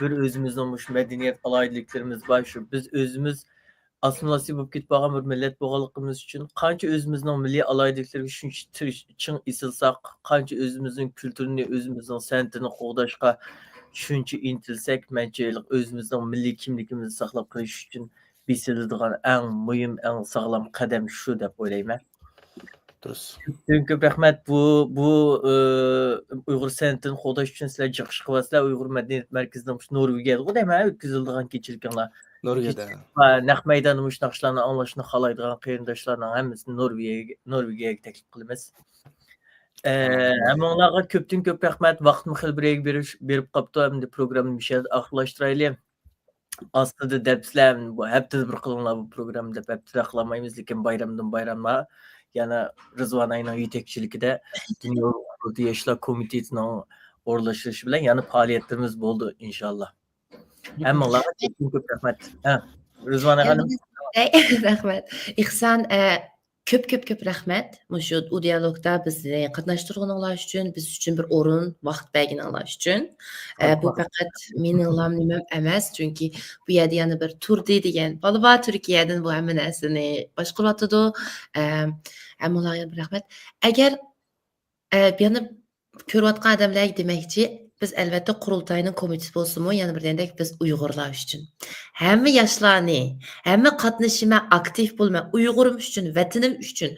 بىر ئۆزىمىزنىڭ مۇشۇ مەدەنىيەت ئالاھىدىلىكلىرىمىز بار. شۇ بىز ئۆزىمىز ئاسسىمىلياتسىيە بولۇپ كېتىپ قالغان بىر مىللەت بولغانلىقىمىز ئۈچۈن، قانچە ئۆزىمىزنىڭ مىللىي ئالاھىدىلىكلىرىگە شۇنچە تىرىش-، چىڭ ئېسىلساق، قانچە ئۆزىمىزنىڭ كۈلتۈرىنى، ئۆزىمىزنىڭ سەنئىتىنى قوغداشقا شۇنچە ئىنتىلسەك، مەنچە ئۆزىمىزنىڭ مىللىي كىملىكىمىزنى ساقلاپ قېلىش ئۈچۈن بېسىلىدىغان ئەڭ مۇھىم، ئەڭ ساغلام قەدەم شۇ دەپ ئويلايمەن. دۇرۇس. كۆپتىن كۆپ رەھمەت. بۇ، بۇ، ئى، ئۇيغۇر سەنئىتىنى قوغداش ئۈچۈن سىلەر جىق ئىش قىلىۋاتىسىلەر. ئۇيغۇر مەدەنىيەت مەركىزىنىڭ مۇشۇ نورۋېگىيەدىغۇ دەيمەن، ئۆتكۈزۈلىدىغان كېچىلىكىڭلار. نورۋېگىيەدە. كېچىلىك، ھە، نەق مەيداندا مۇشۇ ناخشىلارنى ئاڭلاشنى خالايدىغان قېرىنداشلارنىڭ ھەممىسىنى نورۋېگىيەگە، نورۋېگىيەگە تەكلىپ قىلىمىز. ئە، ھەممىڭلارغا كۆپتىن كۆپ رەھمەت. ۋاقىتمۇ خېلى بىر يەرگە بېرىش-، بېرىپ قاپتۇ. ئەمدى پروگراممىنى مۇشۇ يەردە ئاخىرلاشتۇرايلى. ئاستىدا دەپسىلەر، بۇ ھەپتىدە بىر قىلىڭلار بۇ پروگرامما دەپ، ھەپتىدە قىلالمايمىز، لېكىن بايرامدىن بايرامغا يەنە رىزۋان ئاينىڭ يېتەكچىلىكىدە دۇنيا ئۇيغۇر قۇرۇلتىيى ياشلار كومىتېتىنىڭ ئورۇنلاشتۇرۇشى بىلەن يەنە پائالىيەتلىرىمىز بولىدۇ، ئىنشاللا. ھەممىڭلارغا كۆپتىن كۆپ رەھمەت. ھە، رىزۋانە خانىم. رەھمەت. ئېھسان، ئە، كۆپ، كۆپ، كۆپ رەھمەت. مۇشۇ ئۇ دىيالوگتا بىزنى قاتناشتۇرغىنىڭلار ئۈچۈن، بىز ئۈچۈن بىر ئورۇن، ۋاقىت بەرگىنىڭلار ئۈچۈن. ئە، بۇ پەقەت مېنىڭلام نېمەم ئەمەس، چۈنكى بۇ يەردە يەنە بىر تۇردى دېگەن بالا بار، تۈركىيەدىن بۇ ھەممە نەرسىنى باشقۇرۇۋاتىدۇ. ئە، ھەممىڭلارغا يەنە بىر رەھمەت. ئەگەر، ئە، يەنە كۆرۈۋاتقان ئادەملەرگە دېمەكچى، بىز ئەلۋەتتە قۇرۇلتاينىڭ كومىتېتى بولسىمۇ، يەنە بىر دېگەندەك بىز ئۇيغۇرلار ئۈچۈن. ھەممە ياشلارنى، ھەممە قاتنىشىمەن، ئاكتىپ بولىمەن، ئۇيغۇرۇم ئۈچۈن، ۋەتىنىم ئۈچۈن،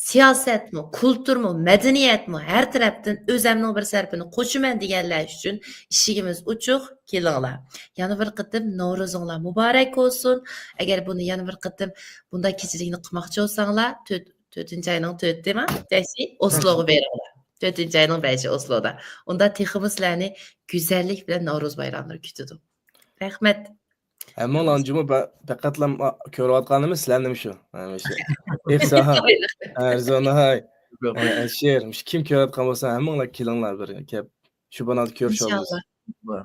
سىياسەتمۇ، كۇلتۇرمۇ، مەدەنىيەتمۇ، ھەر تەرەپتىن ئۆزەمنىڭ بىر سەرپىنى قوشىمەن دېگەنلەر ئۈچۈن ئىشىكىمىز ئوچۇق، كېلىڭلار. يەنە بىر قېتىم نورۇزۇڭلار مۇبارەك بولسۇن. ئەگەر بۇنى يەنە بىر قېتىم بۇنداق كېچىلىكنى قىلماقچى بولساڭلار، تۆت-، تۆتىنچى ئاينىڭ تۆتىما؟ بەشى ئوسلوغا بېرىڭلار. تۆتىنچى ئاينىڭ بەشى ئوسلودا. ئۇندا تېخىمۇ سىلەرنى گۈزەللىك بىلەن نورۇز بايراملىرى كۈتىدۇ. رەھمەت. ھەممىڭلار جۇمۇ پەقەتلا كۆرۈۋاتقانىمىز سىلەرنىمۇ شۇ. ھەمىشە. ئېيتسا، ئەرزاناي، ئەشىر، مۇشۇ كىم كۆرۈۋاتقان بولسا ھەممىڭلار كېلىڭلار بىر كەپ. شۇ بانادا كۆرۈشۈۋالىمىز. ئىنشاللا.